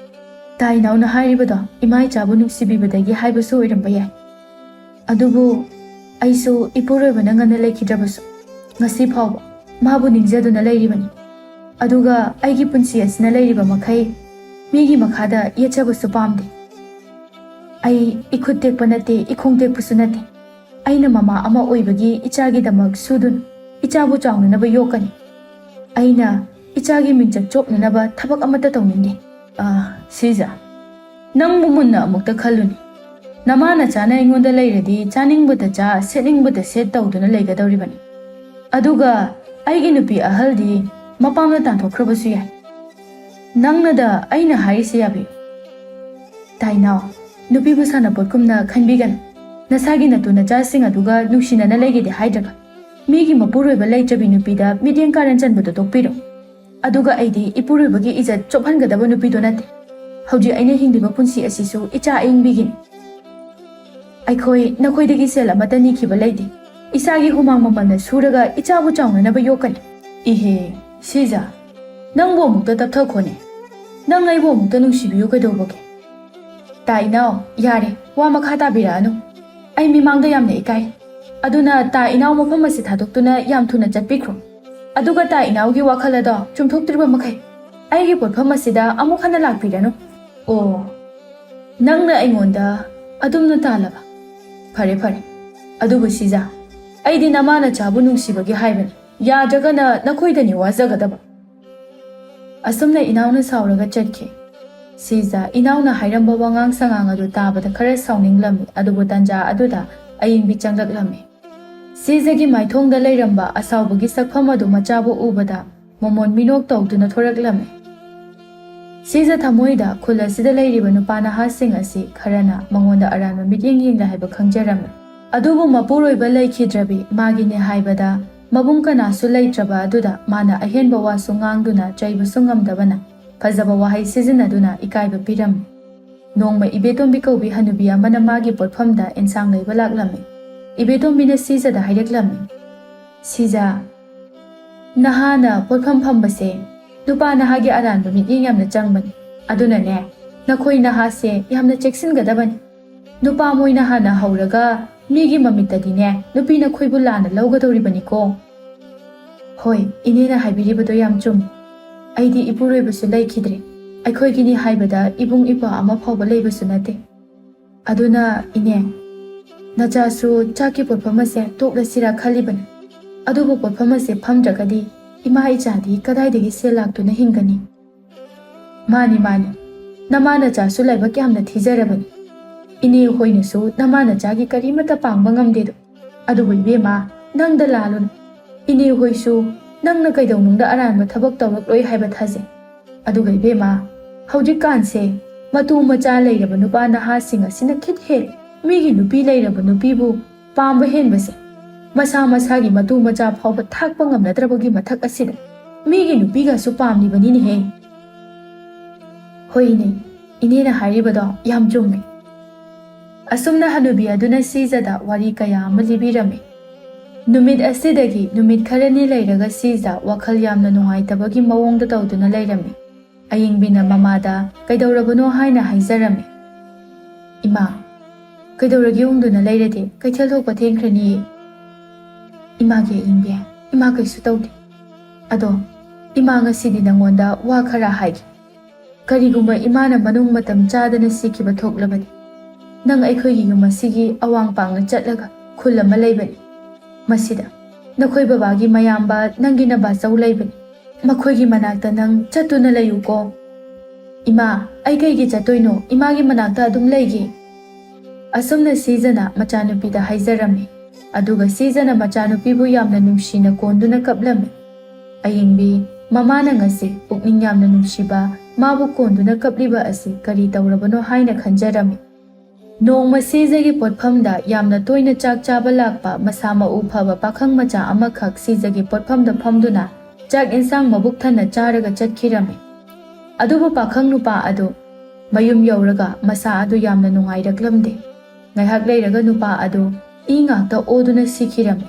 ꯇꯥ ꯏꯅꯥꯎꯅ ꯍꯥꯏꯔꯤꯕꯗꯣ ꯏꯃꯥ ꯏꯆꯥꯕꯨ ꯅꯨꯡꯁꯤꯕꯤꯕꯗꯒꯤ ꯍꯥꯏꯕꯁꯨ ꯑꯣꯏꯔꯝꯕ ꯌꯥꯏ꯫ ꯑꯗꯨꯕꯨ ꯑꯩꯁꯨ ꯏꯄꯨꯔꯣꯏꯕꯅ ꯉꯟꯅ ꯂꯩꯈꯤꯗ꯭ꯔꯕꯁꯨ ꯉꯁꯤ ꯐꯥꯎꯕ ꯃꯥꯕꯨ ꯅꯤꯡꯖꯗꯨꯅ ꯂꯩꯔꯤꯕꯅꯤ꯫ ꯑꯗꯨꯒ ꯑꯩꯒꯤ ꯄꯨꯟꯁꯤ ꯑꯁꯤꯅ ꯂꯩꯔꯤꯕ ꯃꯈꯩ ꯃꯤꯒꯤ ꯃꯈꯥꯗ ꯌꯦꯠꯆꯕꯁꯨ ꯄꯥꯝꯗꯦ꯫ ꯑꯩ ꯏꯈꯨꯠ ꯇꯦꯛꯄ ꯅꯠꯇꯦ, ꯏꯈꯣꯡ ꯇꯦꯛꯄꯁꯨ ꯅꯠꯇꯦ꯫ ꯑꯩꯅ ꯃꯃꯥ ꯑꯃ ꯑꯣꯏꯕꯒꯤ ꯏꯆꯥꯒꯤꯗꯃꯛ ꯁꯨꯗꯨꯅ ꯏꯆꯥꯕꯨ ꯆꯥꯎꯅꯅꯕ ꯌꯣꯛꯀꯅꯤ꯫ ꯑꯩꯅ ꯏꯆꯥꯒꯤ ꯃꯤꯡꯆꯠ ꯆꯣꯛꯅꯅꯕ ꯊꯕꯛ ꯑꯃꯠꯇ ꯇꯧꯅꯤꯡꯗꯦ꯫ ꯑꯥ, ꯁꯤꯖ, ꯅꯪꯕꯨ ꯃꯨꯟꯅ ꯑꯃꯨꯛꯇ ꯈꯜꯂꯨꯅꯦ꯫ ꯅꯃꯥ ꯅꯆꯥꯅ ꯑꯩꯉꯣꯟꯗ ꯂꯩꯔꯗꯤ ꯆꯥꯅꯤꯡꯕꯗ ꯆꯥ, ꯁꯦꯠꯅꯤꯡꯕꯗ ꯁꯦꯠ ꯇꯧꯗꯨꯅ ꯂꯩꯒꯗꯧꯔꯤꯕꯅꯤ꯫ ꯑꯗꯨꯒ ꯑꯩꯒꯤ ꯅꯨꯄꯤ ꯑꯍꯜꯗꯤ ꯃꯄꯥꯝꯗ ꯇꯥꯟꯊꯣꯛꯈ꯭ꯔꯕꯁꯨ ꯌꯥꯏ꯫ ꯅꯪꯅꯗ ꯑꯩꯅ ꯍꯥꯏꯔꯤꯁꯦ ꯌꯥꯕꯤꯌꯨ꯫ ꯇꯥꯏꯅꯥꯎ, ꯅꯨꯄꯤꯕꯨ ꯁꯥꯟꯅꯄꯣꯠꯀꯨꯝꯅ ꯈꯟꯕꯤꯒꯅꯨ꯫ ꯅꯁꯥꯒꯤ ꯅꯇꯨ ꯅꯆꯥꯁꯤꯡ ꯑꯗꯨꯒ ꯅꯨꯡꯁꯤꯅꯅ ꯂꯩꯒꯦꯗꯤ ꯍꯥꯏꯗ꯭ꯔꯒ ꯃꯤꯒꯤ ꯃꯄꯨꯔꯣꯏꯕ ꯂꯩꯇ꯭ꯔꯕꯤ ꯅꯨꯄꯤꯗ ꯃꯤꯠꯌꯦꯡ ꯀꯥꯔꯟ ꯆꯟꯕꯗꯨ ꯇꯣꯛꯄꯤꯔꯣ꯫ ꯑꯗꯨꯒ ꯑꯩꯗꯤ ꯏꯄꯨꯔꯣꯏꯕꯒꯤ ꯏꯖꯠ ꯆꯣꯞꯍꯟꯒꯗꯕ ꯅꯨꯄꯤꯗꯣ ꯅꯠꯇꯦ꯫ ꯍꯧꯖꯤꯛ ꯑꯩꯅ ꯍꯤꯡꯂꯤꯕ ꯄꯨꯟꯁꯤ ꯑꯁꯤꯁꯨ ꯏꯆꯥ ꯑꯏꯪꯕꯤꯒꯤꯅꯤ꯫ ꯑꯩꯈꯣꯏ ꯅꯈꯣꯏꯗꯒꯤ ꯁꯦꯜ ꯑꯃꯠꯇ ꯅꯤꯈꯤꯕ ꯂꯩꯇꯦ꯫ ꯏꯁꯥꯒꯤ ꯍꯨꯃꯥꯡ ꯃꯃꯜꯅ ꯁꯨꯔꯒ ꯏꯆꯥꯕꯨ ꯆꯥꯎꯅꯅꯕ ꯌꯣꯛꯀꯅꯤ꯫ ꯏꯍꯦ, ꯁꯤꯖ, ꯅꯪꯕꯨ ꯑꯃꯨꯛꯇ ꯇꯞꯊꯈꯣꯅꯦ꯫ ꯅꯪ ꯑꯩꯕꯨ ꯑꯃꯨꯛꯇ ꯅꯨꯡꯁꯤꯕꯤꯌꯨ ꯀꯩꯗꯧꯕꯒꯦ? ꯇꯥꯏꯅꯥꯎ, ꯌꯥꯔꯦ, ꯋꯥ ꯃꯈꯥ ꯇꯥꯕꯤꯔꯛꯑꯅꯨ꯫ ꯑꯩ ꯃꯤꯃꯥꯡꯗ ꯌꯥꯝꯅ ꯏꯀꯥꯏ꯫ ꯑꯗꯨꯅ ꯇꯥ ꯏꯅꯥꯎ ꯃꯐꯝ ꯑꯁꯤ ꯊꯥꯗꯣꯛꯇꯨꯅ ꯌꯥꯝ ꯊꯨꯅ ꯆꯠꯄꯤꯈ꯭ꯔꯣ꯫ ꯑꯗꯨꯒ ꯇꯥ ꯏꯅꯥꯎꯒꯤ ꯋꯥꯈꯜ ꯑꯗꯣ ꯆꯨꯝꯊꯣꯛꯇ꯭ꯔꯤꯕ ꯃꯈꯩ ꯑꯩꯒꯤ ꯄꯣꯠꯐꯝ ꯑꯁꯤꯗ ꯑꯃꯨꯛ ꯍꯟꯅ ꯂꯥꯛꯄꯤꯔꯅꯨ꯫ ꯑꯣ, ꯅꯪꯅ ꯑꯩꯉꯣꯟꯗ ꯑꯗꯨꯝꯅ ꯇꯥꯜꯂꯕ? ꯐꯔꯦ, ꯐꯔꯦ꯫ ꯑꯗꯨꯕꯨ ꯁꯤꯖ, ꯑꯩꯗꯤ ꯅꯃꯥ ꯅꯆꯥꯕꯨ ꯅꯨꯡꯁꯤꯕꯒꯤ ꯍꯥꯏꯕꯅꯤ, ꯌꯥꯗ꯭ꯔꯒꯅ ꯅꯈꯣꯏꯗꯅꯤ ꯋꯥꯖꯒꯗꯕ꯫ ꯑꯁꯨꯝꯅ ꯏꯅꯥꯎꯅ ꯁꯥꯎꯔꯒ ꯆꯠꯈꯤ꯫ ꯁꯤꯖ ꯏꯅꯥꯎꯅ ꯍꯥꯏꯔꯝꯕ ꯋꯥꯉꯥꯡ ꯁꯉꯥꯡ ꯑꯗꯨ ꯇꯥꯕꯗ ꯈꯔ ꯁꯥꯎꯅꯤꯡꯂꯝꯃꯤ, ꯑꯗꯨꯕꯨ ꯇꯟꯖꯥ ꯑꯗꯨꯗ ꯑꯏꯪꯕꯤ ꯆꯪꯂꯛꯂꯝꯃꯤ꯫ ꯁꯤꯖꯒꯤ ꯃꯥꯏꯊꯣꯡꯗ ꯂꯩꯔꯝꯕ ꯑꯁꯥꯎꯕꯒꯤ ꯁꯛꯐꯝ ꯑꯗꯨ ꯃꯆꯥꯕꯨ ꯎꯕꯗ ꯃꯃꯣꯟ ꯃꯤꯅꯣꯛ ꯇꯧꯗꯨꯅ ꯊꯣꯔꯛꯂꯝꯃꯤ꯫ ꯁꯤꯖ ꯊꯃꯣꯏꯗ ꯈꯨꯜ ꯑꯁꯤꯗ ꯂꯩꯔꯤꯕ ꯅꯨꯄꯥ ꯅꯍꯥꯁꯤꯡ ꯑꯁꯤ ꯈꯔꯅ ꯃꯉꯣꯟꯗ ꯑꯔꯥꯟꯕ ꯃꯤꯠꯌꯦꯡ ꯌꯦꯡꯂꯦ ꯍꯥꯏꯕ ꯈꯪꯖꯔꯝꯃꯤ꯫ ꯑꯗꯨꯕꯨ ꯃꯄꯨꯔꯣꯏꯕ ꯂꯩꯈꯤꯗ꯭ꯔꯕꯤ ꯃꯥꯒꯤꯅꯦ ꯍꯥꯏꯕꯗ ꯃꯕꯨꯡ ꯀꯅꯥꯁꯨ ꯂꯩꯇ꯭ꯔꯕ ꯑꯗꯨꯗ ꯃꯥꯅ ꯑꯍꯦꯟꯕ ꯋꯥꯁꯨ ꯉꯥꯡꯗꯨꯅ ꯆꯩꯕꯁꯨ ꯉꯝꯗꯕꯅ ꯐꯖꯕ ꯋꯥꯍꯩ ꯁꯤꯖꯤꯟꯅꯗꯨꯅ ꯏꯀꯥꯏꯕ ꯄꯤꯔꯝꯃꯤ꯫ ꯅꯣꯡꯃ ꯏꯕꯦꯇꯣꯝꯕꯤ ꯀꯧꯕꯤ ꯍꯅꯨꯕꯤ ꯑꯃꯅ ꯃꯥꯒꯤ ꯄꯣꯠꯐꯝꯗ ꯑꯦꯟꯁꯥꯡ ꯂꯩꯕ ꯂꯥꯛꯂꯝꯃꯤ꯫ ꯏꯕꯦꯇꯣꯝꯕꯤꯅ ꯁꯤꯖꯗ ꯍꯥꯏꯔꯛꯂꯝꯃꯤ, "ꯁꯤꯖ, ꯅꯍꯥꯅ ꯄꯣꯠꯐꯝ ꯐꯝꯕꯁꯦ ꯅꯨꯄꯥ ꯅꯍꯥꯒꯤ ꯑꯔꯥꯟꯕ ꯃꯤꯠꯌꯦꯡ ꯌꯥꯝꯅ ꯆꯪꯕꯅꯤ꯫ ꯑꯗꯨꯅꯅꯦ, ꯅꯈꯣꯏ ꯅꯍꯥꯁꯦ ꯌꯥꯝꯅ ꯆꯦꯛꯁꯤꯟꯒꯗꯕꯅꯤ꯫ ꯅꯨꯄꯥ ꯃꯣꯏꯅ ꯍꯥꯟꯅ ꯍꯧꯔꯒ ꯃꯤꯒꯤ ꯃꯃꯤꯠꯇꯗꯤꯅꯦ ꯅꯨꯄꯤ ꯅꯈꯣꯏꯕꯨ ꯂꯥꯟꯅ ꯂꯧꯒꯗꯧꯔꯤꯕꯅꯤꯀꯣ꯫" "ꯍꯣꯏ, ꯏꯅꯦꯅ ꯍꯥꯏꯕꯤꯔꯤꯕꯗꯣ ꯌꯥꯝ ꯆꯨꯝꯃꯤ꯫ ꯑꯩꯗꯤ ꯏꯄꯨꯔꯣꯏꯕꯁꯨ ꯂꯩꯈꯤꯗ꯭ꯔꯦ꯫ ꯑꯩꯈꯣꯏꯒꯤꯅꯤ ꯍꯥꯏꯕꯗ ꯏꯕꯨꯡ ꯏꯄ꯭ꯋꯥ ꯑꯃ ꯐꯥꯎꯕ ꯂꯩꯕꯁꯨ ꯅꯠꯇꯦ꯫ ꯑꯗꯨꯅ ꯏꯅꯦ, ꯅꯆꯥꯁꯨ ꯆꯥꯛꯀꯤ ꯄꯣꯠꯐꯝ ꯑꯁꯦ ꯇꯣꯛꯂꯁꯤꯔꯥ ꯈꯜꯂꯤꯕꯅꯤ꯫ ꯑꯗꯨꯕꯨ ꯄꯣꯠꯐꯝ ꯑꯁꯦ ꯐꯝꯗ꯭ꯔꯒꯗꯤ ꯏꯃꯥ ꯏꯆꯥꯗꯤ ꯀꯗꯥꯏꯗꯒꯤ ꯁꯦꯜ ꯂꯥꯛꯇꯨꯅ ꯍꯤꯡꯒꯅꯤ?" "ꯃꯥꯅꯤ, ꯃꯥꯅꯤ꯫ ꯅꯃꯥ ꯅꯆꯥꯁꯨ ꯂꯥꯏꯕꯛ ꯌꯥꯝꯅ ꯊꯤꯖꯔꯕꯅꯤ꯫ ꯏꯅꯦ ꯍꯣꯏꯅꯁꯨ ꯅꯃꯥ ꯅꯆꯥꯒꯤ ꯀꯔꯤꯃꯠꯇ ꯄꯥꯡꯕ ꯉꯝꯗꯦꯗꯣ꯫ ꯑꯗꯨꯕꯨ ꯏꯕꯦꯝꯃ, ꯅꯪꯗ ꯂꯥꯜꯂꯨꯅꯨ꯫ ꯏꯅꯦ ꯍꯣꯏꯁꯨ ꯅꯪꯅ ꯀꯩꯗꯧꯅꯨꯡꯗ ꯑꯔꯥꯟꯕ ꯊꯕꯛ ꯇꯧꯔꯛꯂꯣꯏ ꯍꯥꯏꯕ ꯊꯥꯖꯩ꯫ ꯑꯗꯨꯒ ꯏꯕꯦꯝꯃ, ꯍꯧꯖꯤꯛꯀꯥꯟꯁꯦ ꯃꯇꯨ ꯃꯆꯥ ꯂꯩꯔꯕ ꯅꯨꯄꯥ ꯅꯍꯥꯁꯤꯡ ꯑꯁꯤꯅ ꯈꯤꯠ ꯍꯦꯜꯂꯤ꯫ ꯃꯤꯒꯤ ꯅꯨꯄꯤ ꯂꯩꯔꯕ ꯅꯨꯄꯤꯕꯨ ꯄꯥꯝꯕ ꯍꯦꯟꯕꯁꯦ ꯃꯁꯥ ꯃꯁꯥꯒꯤ ꯃꯇꯨ ꯃꯆꯥ ꯐꯥꯎꯕ ꯊꯥꯛꯄ ꯉꯝꯅꯗ꯭ꯔꯕꯒꯤ ꯃꯊꯛ ꯑꯁꯤꯗ ꯃꯤꯒꯤ ꯅꯨꯄꯤꯒꯁꯨ ꯄꯥꯝꯂꯤꯕꯅꯤꯅꯦꯍꯦ꯫" "ꯍꯣꯏꯅꯦ, ꯏꯅꯦꯅ ꯍꯥꯏꯔꯤꯕꯗꯣ ꯌꯥꯝ ꯆꯨꯝꯃꯦ꯫" ꯑꯁꯨꯝꯅ ꯍꯅꯨꯕꯤ ꯑꯗꯨꯅ ꯁꯤꯖꯗ ꯋꯥꯔꯤ ꯀꯌꯥ ꯑꯃ ꯂꯤꯕꯤꯔꯝꯃꯤ꯫ ꯅꯨꯃꯤꯠ ꯑꯁꯤꯗꯒꯤ ꯅꯨꯃꯤꯠ ꯈꯔꯅꯤ ꯂꯩꯔꯒ ꯁꯤꯖ ꯋꯥꯈꯜ ꯌꯥꯝꯅ ꯅꯨꯡꯉꯥꯏꯇꯕꯒꯤ ꯃꯑꯣꯡꯗ ꯇꯧꯗꯨꯅ ꯂꯩꯔꯝꯃꯤ꯫ ꯑꯌꯤꯡꯕꯤꯅ ꯃꯃꯥꯗ ꯀꯩꯗꯧꯔꯕꯅꯣ ꯍꯥꯏꯅ ꯍꯥꯏꯖꯔꯝꯃꯤ꯫ "ꯏꯃꯥ, ꯀꯩꯗꯧꯔꯒꯦ ꯎꯪꯗꯨꯅ ꯂꯩꯔꯗꯤ? ꯀꯩꯊꯦꯜ ꯊꯣꯛꯄ ꯊꯦꯡꯈ꯭ꯔꯅꯤꯌꯦ꯫" "ꯏꯃꯥꯒꯤ ꯑꯌꯤꯡꯕꯤ, ꯏꯃꯥ ꯀꯩꯁꯨ ꯇꯧꯗꯦ꯫ ꯑꯗꯣ ꯏꯃꯥ, ꯉꯁꯤꯗꯤ ꯅꯪꯉꯣꯟꯗ ꯋꯥ ꯈꯔ ꯍꯥꯏꯒꯦ꯫ ꯀꯔꯤꯒꯨꯝꯕ ꯏꯃꯥꯅ ꯃꯅꯨꯡ ꯃꯇꯝ ꯆꯥꯗꯅ ꯁꯤꯈꯤꯕ ꯊꯣꯛꯂꯕꯗꯤ, ꯅꯪ ꯑꯩꯈꯣꯏꯒꯤ ꯌꯨꯝ ꯑꯁꯤꯒꯤ ꯑꯋꯥꯡ ꯄꯥꯡꯅ ꯆꯠꯂꯒ ꯈꯨꯜ ꯑꯃ ꯂꯩꯕꯅꯤ꯫ ꯃꯁꯤꯗ, "ꯅꯈꯣꯏ ꯕꯕꯥꯒꯤ ꯃꯌꯥꯝꯕ, ꯅꯪꯒꯤ ꯅꯕꯥꯆꯧ ꯂꯩꯕꯅꯤ, ꯃꯈꯣꯏꯒꯤ ꯃꯅꯥꯛꯇ ꯅꯪ ꯆꯠꯇꯨꯅ ꯂꯩꯌꯨꯀꯣ꯫" "ꯏꯃꯥ, ꯑꯩ ꯀꯩꯒꯤ ꯆꯠꯇꯣꯏꯅꯣ? ꯏꯃꯥꯒꯤ ꯃꯅꯥꯛꯇ ꯑꯗꯨꯝ ꯂꯩꯒꯦ꯫" ꯑꯁꯨꯝꯅ ꯁꯤꯖꯅ ꯃꯆꯥꯅꯨꯄꯤꯗ ꯍꯥꯏꯖꯔꯝꯃꯤ꯫ ꯑꯗꯨꯒ ꯁꯤꯖꯅ ꯃꯆꯥꯅꯨꯄꯤꯕꯨ ꯌꯥꯝꯅ ꯅꯨꯡꯁꯤꯅ ꯀꯣꯟꯗꯨꯅ ꯀꯞꯂꯝꯃꯤ꯫ ꯑꯌꯤꯡꯕꯤ ꯃꯃꯥꯅ ꯉꯁꯤ ꯄꯨꯛꯅꯤꯡ ꯌꯥꯝꯅ ꯅꯨꯡꯁꯤꯕ ꯃꯥꯕꯨ ꯀꯣꯟꯗꯨꯅ ꯀꯞꯂꯤꯕ ꯑꯁꯤ ꯀꯔꯤ ꯇꯧꯔꯕꯅꯣ ꯍꯥꯏꯅ ꯈꯟꯖꯔꯝꯃꯤ꯫ ꯅꯣꯡꯃ ꯁꯤꯖꯒꯤ ꯄꯣꯠꯐꯝꯗ ꯌꯥꯝꯅ ꯇꯣꯏꯅ ꯆꯥꯛ ꯆꯥꯕ ꯂꯥꯛꯄ ꯃꯁꯥ ꯃꯎ ꯐꯕ ꯄꯥꯈꯪ ꯃꯆꯥ ꯑꯃꯈꯛ ꯁꯤꯖꯒꯤ ꯄꯣꯠꯐꯝꯗ ꯐꯝꯗꯨꯅ ꯆꯥꯛ ꯏꯟꯁꯥꯡ ꯃꯕꯨꯛ ꯊꯟꯅ ꯆꯥꯔꯒ ꯆꯠꯈꯤꯔꯝꯃꯤ꯫ ꯑꯗꯨꯕꯨ ꯄꯥꯈꯪ ꯅꯨꯄꯥ ꯑꯗꯨ ꯃꯌꯨꯝ ꯌꯧꯔꯒ ꯃꯁꯥ ꯑꯗꯨ ꯌꯥꯝꯅ ꯅꯨꯡꯉꯥꯏꯔꯛꯂꯝꯗꯦ꯫ ꯉꯥꯏꯍꯥꯛ ꯂꯩꯔꯒ ꯅꯨꯄꯥ ꯑꯗꯨ ꯏ ꯉꯥꯛꯇ ꯑꯣꯗꯨꯅ ꯁꯤꯈꯤꯔꯝꯃꯤ꯫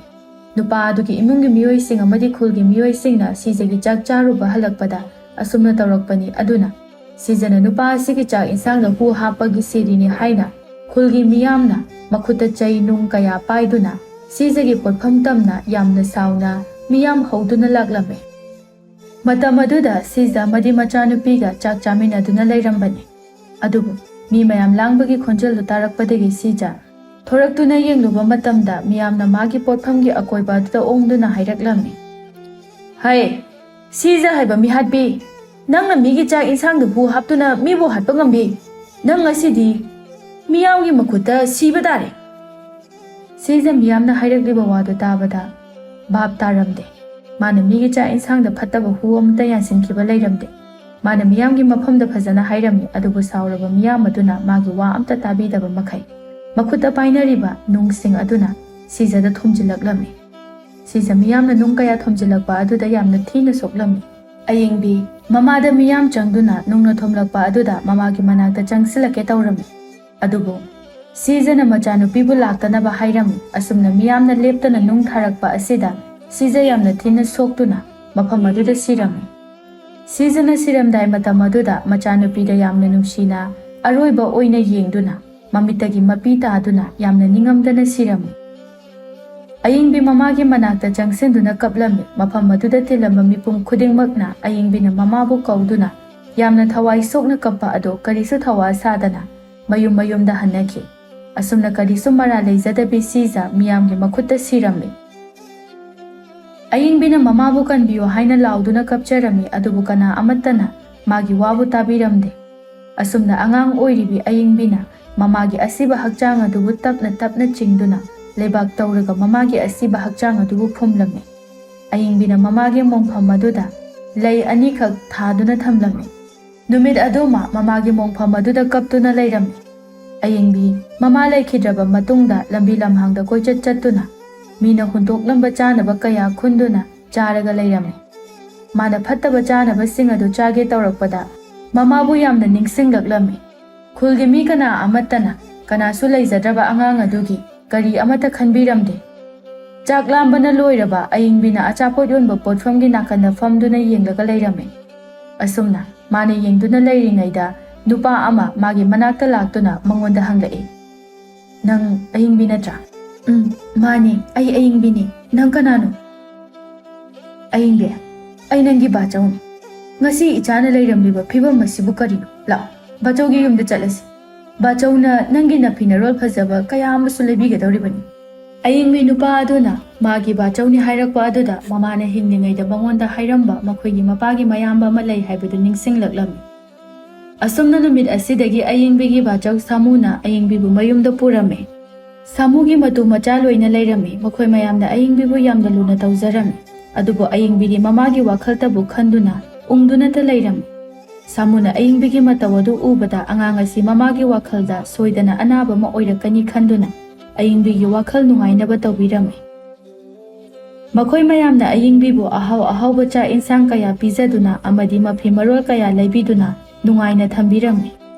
ꯅꯨꯄꯥ ꯑꯗꯨꯒꯤ ꯏꯃꯨꯡꯒꯤ ꯃꯤꯑꯣꯏꯁꯤꯡ ꯑꯃꯗꯤ ꯈꯨꯜꯒꯤ ꯃꯤꯑꯣꯏꯁꯤꯡꯅ ꯁꯤꯖꯒꯤ ꯆꯥꯛ ꯆꯥꯔꯨꯕ ꯍꯜꯂꯛꯄꯗ ꯑꯁꯨꯝꯅ ꯇꯧꯔꯛꯄꯅꯤ꯫ ꯑꯗꯨꯅ ꯁꯤꯖꯅ ꯅꯨꯄꯥ ꯑꯁꯤꯒꯤ ꯆꯥꯛ ꯏꯟꯁꯥꯡꯗ ꯍꯨ ꯍꯥꯞꯄꯒꯤ ꯁꯤꯔꯤꯅꯤ ꯍꯥꯏꯅ ꯈꯨꯜꯒꯤ ꯃꯤꯌꯥꯝꯅ ꯃꯈꯨꯠꯇ ꯆꯩ ꯅꯨꯡ ꯀꯌꯥ ꯄꯥꯏꯗꯨꯅ ꯁꯤꯖꯒꯤ ꯄꯣꯠꯐꯝ ꯇꯝꯅ ꯌꯥꯝꯅ ꯁꯥꯎꯅ ꯃꯤꯌꯥꯝ ꯍꯧꯗꯨꯅ ꯂꯥꯛꯂꯝꯃꯤ꯫ ꯃꯇꯝ ꯑꯗꯨꯗ ꯁꯤꯖ ꯑꯃꯗꯤ ꯃꯆꯥꯅꯨꯄꯤꯒ ꯆꯥꯛ ꯆꯥꯃꯤꯟꯅꯗꯨꯅ ꯂꯩꯔꯝꯕꯅꯤ꯫ ꯑꯗꯨꯕꯨ ꯃꯤ ꯃꯌꯥꯝ ꯂꯥꯡꯕꯒꯤ ꯈꯣꯟꯖꯦꯜꯗꯨ ꯇꯥꯔꯛꯄꯗꯒꯤ ꯁꯤꯖ ꯊꯣꯔꯛꯇꯨꯅ ꯌꯦꯡꯂꯨꯕ ꯃꯇꯝꯗ ꯃꯤꯌꯥꯝꯅ ꯃꯥꯒꯤ ꯄꯣꯠꯐꯝꯒꯤ ꯑꯀꯣꯏꯕ ꯑꯗꯨꯗ ꯑꯣꯡꯗꯨꯅ ꯍꯥꯏꯔꯛꯂꯝꯃꯤ, "ꯍꯩ, ꯁꯤꯖ ꯍꯥꯏꯕ ꯃꯤꯍꯥꯠꯄꯤ, ꯅꯪꯅ ꯃꯤꯒꯤ ꯆꯥꯛ ꯏꯟꯁꯥꯡꯗ ꯍꯨ ꯍꯥꯞꯇꯨꯅ ꯃꯤꯕꯨ ꯍꯥꯠꯄ ꯉꯝꯕꯤ? ꯅꯪ ꯉꯁꯤꯗꯤ ꯃꯤꯌꯥꯝꯒꯤ ꯃꯈꯨꯠꯇ ꯁꯤꯕ ꯇꯥꯔꯦ!" ꯁꯤꯖ ꯃꯤꯌꯥꯝꯅ ꯍꯥꯏꯔꯛꯂꯤꯕ ꯋꯥꯗꯨ ꯇꯥꯕꯗ ꯚꯥꯞ ꯇꯥꯔꯝꯗꯦ꯫ ꯃꯥꯅ ꯃꯤꯒꯤ ꯆꯥꯛ ꯏꯟꯁꯥꯡꯗ ꯐꯠꯇꯕ ꯍꯨ ꯑꯃꯠꯇ ꯌꯥꯟꯁꯤꯟꯈꯤꯕ ꯂꯩꯔꯝꯗꯦ꯫ ꯃꯥꯅ ꯃꯤꯌꯥꯝꯒꯤ ꯃꯐꯝꯗ ꯐꯖꯅ ꯍꯥꯏꯔꯝꯃꯤ, ꯑꯗꯨꯕꯨ ꯁꯥꯎꯔꯕ ꯃꯤꯌꯥꯝ ꯑꯗꯨꯅ ꯃꯥꯒꯤ ꯋꯥ ꯑꯝꯇ ꯇꯥꯕꯤꯗꯕ ꯃꯈꯩ ꯃꯈꯨꯠꯇ ꯄꯥꯏꯅꯔꯤꯕ ꯅꯨꯡꯁꯤꯡ ꯑꯗꯨꯅ ꯁꯤꯖꯗ ꯊꯣꯝꯖꯤꯜꯂꯛꯂꯝꯃꯤ꯫ ꯁꯤꯖ ꯃꯤꯌꯥꯝꯅ ꯅꯨꯡ ꯀꯌꯥ ꯊꯣꯝꯖꯤꯜꯂꯛꯄ ꯑꯗꯨꯗ ꯌꯥꯝꯅ ꯊꯤꯅ ꯁꯣꯛꯂꯝꯃꯤ꯫ ꯑꯌꯤꯡꯕꯤ ꯃꯃꯥꯗ ꯃꯤꯌꯥꯝ ꯆꯪꯗꯨꯅ ꯅꯨꯡꯅ ꯊꯣꯝꯂꯛꯄ ꯑꯗꯨꯗ ꯃꯃꯥꯒꯤ ꯃꯅꯥꯛꯇ ꯆꯪꯁꯤꯜꯂꯛꯀꯦ ꯇꯧꯔꯝꯃꯤ꯫ ꯑꯗꯨꯕꯨ ꯁꯤꯖꯅ ꯃꯆꯥꯅꯨꯄꯤꯕꯨ ꯂꯥꯛꯇꯅꯕ ꯍꯥꯏꯔꯝꯃꯤ꯫ ꯑꯁꯨꯝꯅ ꯃꯤꯌꯥꯝꯅ ꯂꯦꯞꯇꯅ ꯅꯨꯡ ꯊꯥꯔꯛꯄ ꯑꯁꯤꯗ ꯁꯤꯖ ꯌꯥꯝꯅ ꯊꯤꯅ ꯁꯣꯛꯇꯨꯅ ꯃꯐꯝ ꯑꯗꯨꯗ ꯁꯤꯔꯝꯃꯤ꯫ ꯁꯤꯖꯅ ꯁꯤꯔꯝꯗꯥꯏ ꯃꯇꯝ ꯑꯗꯨꯗ ꯃꯆꯥꯅꯨꯄꯤꯗ ꯌꯥꯝꯅ ꯅꯨꯡꯁꯤꯅ ꯑꯔꯣꯏꯕ ꯑꯣꯏꯅ ꯌꯦꯡꯗꯨꯅ ꯃꯃꯤꯠꯇꯒꯤ ꯃꯄꯤ ꯇꯥꯗꯨꯅ ꯌꯥꯝꯅ ꯅꯤꯡꯉꯝꯗꯅ ꯁꯤꯔꯝꯃꯤ꯫ ꯑꯌꯤꯡꯕꯤ ꯃꯃꯥꯒꯤ ꯃꯅꯥꯛꯇ ꯆꯪꯁꯤꯟꯗꯨꯅ ꯀꯞꯂꯝꯃꯤ꯫ ꯃꯐꯝ ꯑꯗꯨꯗ ꯇꯤꯜꯂꯝꯕ ꯃꯤꯄꯨꯝ ꯈꯨꯗꯤꯡꯃꯛꯅ ꯑꯌꯤꯡꯕꯤꯅ ꯃꯃꯥꯕꯨ ꯀꯧꯗꯨꯅ ꯌꯥꯝꯅ ꯊꯋꯥꯏ ꯁꯣꯛꯅ ꯀꯞꯄ ꯑꯗꯣ ꯀꯔꯤꯁꯨ ꯊꯧꯋꯥ ꯁꯥꯗꯅ ꯃꯌꯨꯝ ꯃꯌꯨꯝꯗ ꯍꯟꯅꯈꯤ꯫ ꯑꯁꯨꯝꯅ ꯀꯔꯤꯁꯨ ꯃꯔꯥꯜ ꯂꯩꯖꯗꯕꯤ ꯁꯤꯖ ꯃꯤꯌꯥꯝꯒꯤ ꯃꯈꯨꯠꯇ ꯁꯤꯔꯝꯃꯤ꯫ ꯑꯌꯤꯡꯕꯤꯅ ꯃꯃꯥꯕꯨ ꯀꯟꯕꯤꯌꯨ ꯍꯥꯏꯅ ꯂꯥꯎꯗꯨꯅ ꯀꯞꯆꯔꯝꯃꯤ, ꯑꯗꯨꯕꯨ ꯀꯅꯥ ꯑꯃꯠꯇꯅ ꯃꯥꯒꯤ ꯋꯥꯕꯨ ꯇꯥꯕꯤꯔꯝꯗꯦ꯫ ꯑꯁꯨꯝꯅ ꯑꯉꯥꯡ ꯑꯣꯏꯔꯤꯕꯤ ꯑꯌꯤꯡꯕꯤꯅ ꯃꯃꯥꯒꯤ ꯑꯁꯤꯕ ꯍꯛꯆꯥꯡ ꯑꯗꯨꯕꯨ ꯇꯞꯅ ꯇꯞꯅ ꯆꯤꯡꯗꯨꯅ ꯂꯩꯕꯥꯛ ꯇꯧꯔꯒ ꯃꯃꯥꯒꯤ ꯑꯁꯤꯕ ꯍꯛꯆꯥꯡ ꯑꯗꯨꯕꯨ ꯐꯨꯝꯂꯝꯃꯤ꯫ ꯑꯌꯤꯡꯕꯤꯅ ꯃꯃꯥꯒꯤ ꯃꯣꯡꯐꯝ ꯑꯗꯨꯗ ꯂꯩ ꯑꯅꯤꯈꯛ ꯊꯥꯗꯨꯅ ꯊꯝꯂꯝꯃꯤ꯫ ꯅꯨꯃꯤꯠ ꯑꯗꯨꯃ ꯃꯃꯥꯒꯤ ꯃꯣꯡꯐꯝ ꯑꯗꯨꯗ ꯀꯞꯇꯨꯅ ꯂꯩꯔꯝꯃꯤ꯫ ꯑꯌꯤꯡꯕꯤ ꯃꯃꯥ ꯂꯩꯈꯤꯗ꯭ꯔꯕ ꯃꯇꯨꯡꯗ ꯂꯝꯕꯤ ꯂꯝꯍꯥꯡꯗ ꯀꯣꯏꯆꯠ ꯆꯠꯇꯨꯅ ꯃꯤꯅ ꯍꯨꯟꯗꯣꯛꯂꯝꯕ ꯆꯥꯅꯕ ꯀꯌꯥ ꯈꯨꯟꯗꯨꯅ ꯆꯥꯔꯒ ꯂꯩꯔꯝꯃꯤ꯫ ꯃꯥꯅ ꯐꯠꯇꯕ ꯆꯥꯅꯕꯁꯤꯡ ꯑꯗꯨ ꯆꯥꯒꯦ ꯇꯧꯔꯛꯄꯗ ꯃꯃꯥꯕꯨ ꯌꯥꯝꯅ ꯅꯤꯡꯁꯤꯡꯂꯛꯂꯝꯃꯤ꯫ ꯈꯨꯜꯒꯤ ꯃꯤ ꯀꯅꯥ ꯑꯃꯠꯇꯅ, ꯀꯅꯥꯁꯨ ꯂꯩꯖꯗ꯭ꯔꯕ ꯑꯉꯥꯡ ꯑꯗꯨꯒꯤ ꯀꯔꯤ ꯑꯃꯠꯇ ꯈꯟꯕꯤꯔꯝꯗꯦ꯫ ꯆꯥꯛ ꯂꯥꯝꯕꯅ ꯂꯣꯏꯔꯕ ꯑꯌꯤꯡꯕꯤꯅ ꯑꯆꯥꯄꯣꯠ ꯌꯣꯟꯕ ꯄꯣꯠꯐꯝꯒꯤ ꯅꯥꯀꯟꯗ ꯐꯝꯗꯨꯅ ꯌꯦꯡꯂꯒ ꯂꯩꯔꯝꯃꯤ꯫ ꯑꯁꯨꯝꯅ ꯃꯥꯅ ꯌꯦꯡꯗꯨꯅ ꯂꯩꯔꯤꯉꯩꯗ ꯅꯨꯄꯥ ꯑꯃ ꯃꯥꯒꯤ ꯃꯅꯥꯛꯇ ꯂꯥꯛꯇꯨꯅ ꯃꯉꯣꯟꯗ ꯍꯪꯂꯛꯏ, "ꯅꯪ ꯑꯌꯤꯡꯕꯤ ꯅꯠꯇ꯭ꯔꯥ?" "ꯎꯝ, ꯃꯥꯅꯦ, ꯑꯩ ꯑꯌꯤꯡꯕꯤꯅꯦ꯫ ꯅꯪ ꯀꯅꯥꯅꯣ?" "ꯑꯌꯤꯡꯕꯤ, ꯑꯩ ꯅꯪꯒꯤ ꯕꯥꯆꯧꯅꯤ꯫ ꯉꯁꯤ ꯏꯆꯥꯅ ꯂꯩꯔꯝꯂꯤꯕ ꯐꯤꯕꯝ ꯑꯁꯤꯕꯨ ꯀꯔꯤꯅꯣ? ꯂꯥꯛꯑꯣ, ꯕꯥꯆꯧꯒꯤ ꯌꯨꯝꯗ ꯆꯠꯂꯁꯤ꯫ ꯕꯥꯆꯧꯅ ꯅꯪꯒꯤ ꯅꯐꯤ ꯅꯔꯣꯜ ꯐꯖꯕ ꯀꯌꯥ ꯑꯃꯁꯨ ꯂꯩꯕꯤꯒꯗꯧꯔꯤꯕꯅꯤ꯫" ꯑꯌꯤꯡꯕꯤ ꯅꯨꯄꯥ ꯑꯗꯨꯅ ꯃꯥꯒꯤ ꯕꯥꯆꯧꯅꯤ ꯍꯥꯏꯔꯛꯄ ꯑꯗꯨꯗ ꯃꯃꯥꯅ ꯍꯤꯡꯂꯤꯉꯩꯗ ꯃꯉꯣꯟꯗ ꯍꯥꯏꯔꯝꯕ ꯃꯈꯣꯏꯒꯤ ꯃꯄꯥꯒꯤ ꯃꯌꯥꯝꯕ ꯑꯃ ꯂꯩ ꯍꯥꯏꯕꯗꯨ ꯅꯤꯡꯁꯤꯡꯂꯛꯂꯝꯃꯤ꯫ ꯑꯁꯨꯝꯅ ꯅꯨꯃꯤꯠ ꯑꯁꯤꯗꯒꯤ ꯑꯌꯤꯡꯕꯤꯒꯤ ꯕꯥꯆꯧ ꯁꯥꯃꯨꯅ ꯑꯌꯤꯡꯕꯤꯕꯨ ꯃꯌꯨꯝꯗ ꯄꯨꯔꯝꯃꯤ꯫ ꯁꯥꯃꯨꯒꯤ ꯃꯇꯨ ꯃꯆꯥ ꯂꯣꯏꯅ ꯂꯩꯔꯝꯃꯤ꯫ ꯃꯈꯣꯏ ꯃꯌꯥꯝꯅ ꯑꯌꯤꯡꯕꯤꯕꯨ ꯌꯥꯝꯅ ꯂꯨꯅ ꯇꯧꯖꯔꯝꯃꯤ꯫ ꯑꯗꯨꯕꯨ ꯑꯌꯤꯡꯕꯤꯗꯤ ꯃꯃꯥꯒꯤ ꯋꯥꯈꯜꯇꯕꯨ ꯈꯟꯗꯨꯅ ꯎꯪꯗꯨꯅꯇ ꯂꯩꯔꯝꯃꯤ꯫ ꯁꯥꯃꯨꯅ ꯑꯌꯤꯡꯕꯤꯒꯤ ꯃꯇꯧ ꯑꯗꯨ ꯎꯕꯗ ꯑꯉꯥꯡ ꯑꯁꯤ ꯃꯃꯥꯒꯤ ꯋꯥꯈꯜꯗ ꯁꯣꯏꯗꯅ ꯑꯅꯥꯕ ꯑꯃ ꯑꯣꯏꯔꯛꯀꯅꯤ ꯈꯟꯗꯨꯅ ꯑꯌꯤꯡꯕꯤꯒꯤ ꯋꯥꯈꯜ ꯅꯨꯡꯉꯥꯏꯅꯕ ꯇꯧꯕꯤꯔꯝꯃꯤ꯫ ꯃꯈꯣꯏ ꯃꯌꯥꯝꯅ ꯑꯌꯤꯡꯕꯤꯕꯨ ꯑꯍꯥꯎ ꯑꯍꯥꯎꯕ ꯆꯥꯛ ꯏꯟꯁꯥꯡ ꯀꯌꯥ ꯄꯤꯖꯗꯨꯅ ꯑꯃꯗꯤ ꯃꯐꯤ ꯃꯔꯣꯜ ꯀꯌꯥ ꯂꯩꯕꯤꯗꯨꯅ ꯅꯨꯡꯉꯥꯏꯅ ꯊꯝꯕꯤꯔꯝꯃꯤ꯫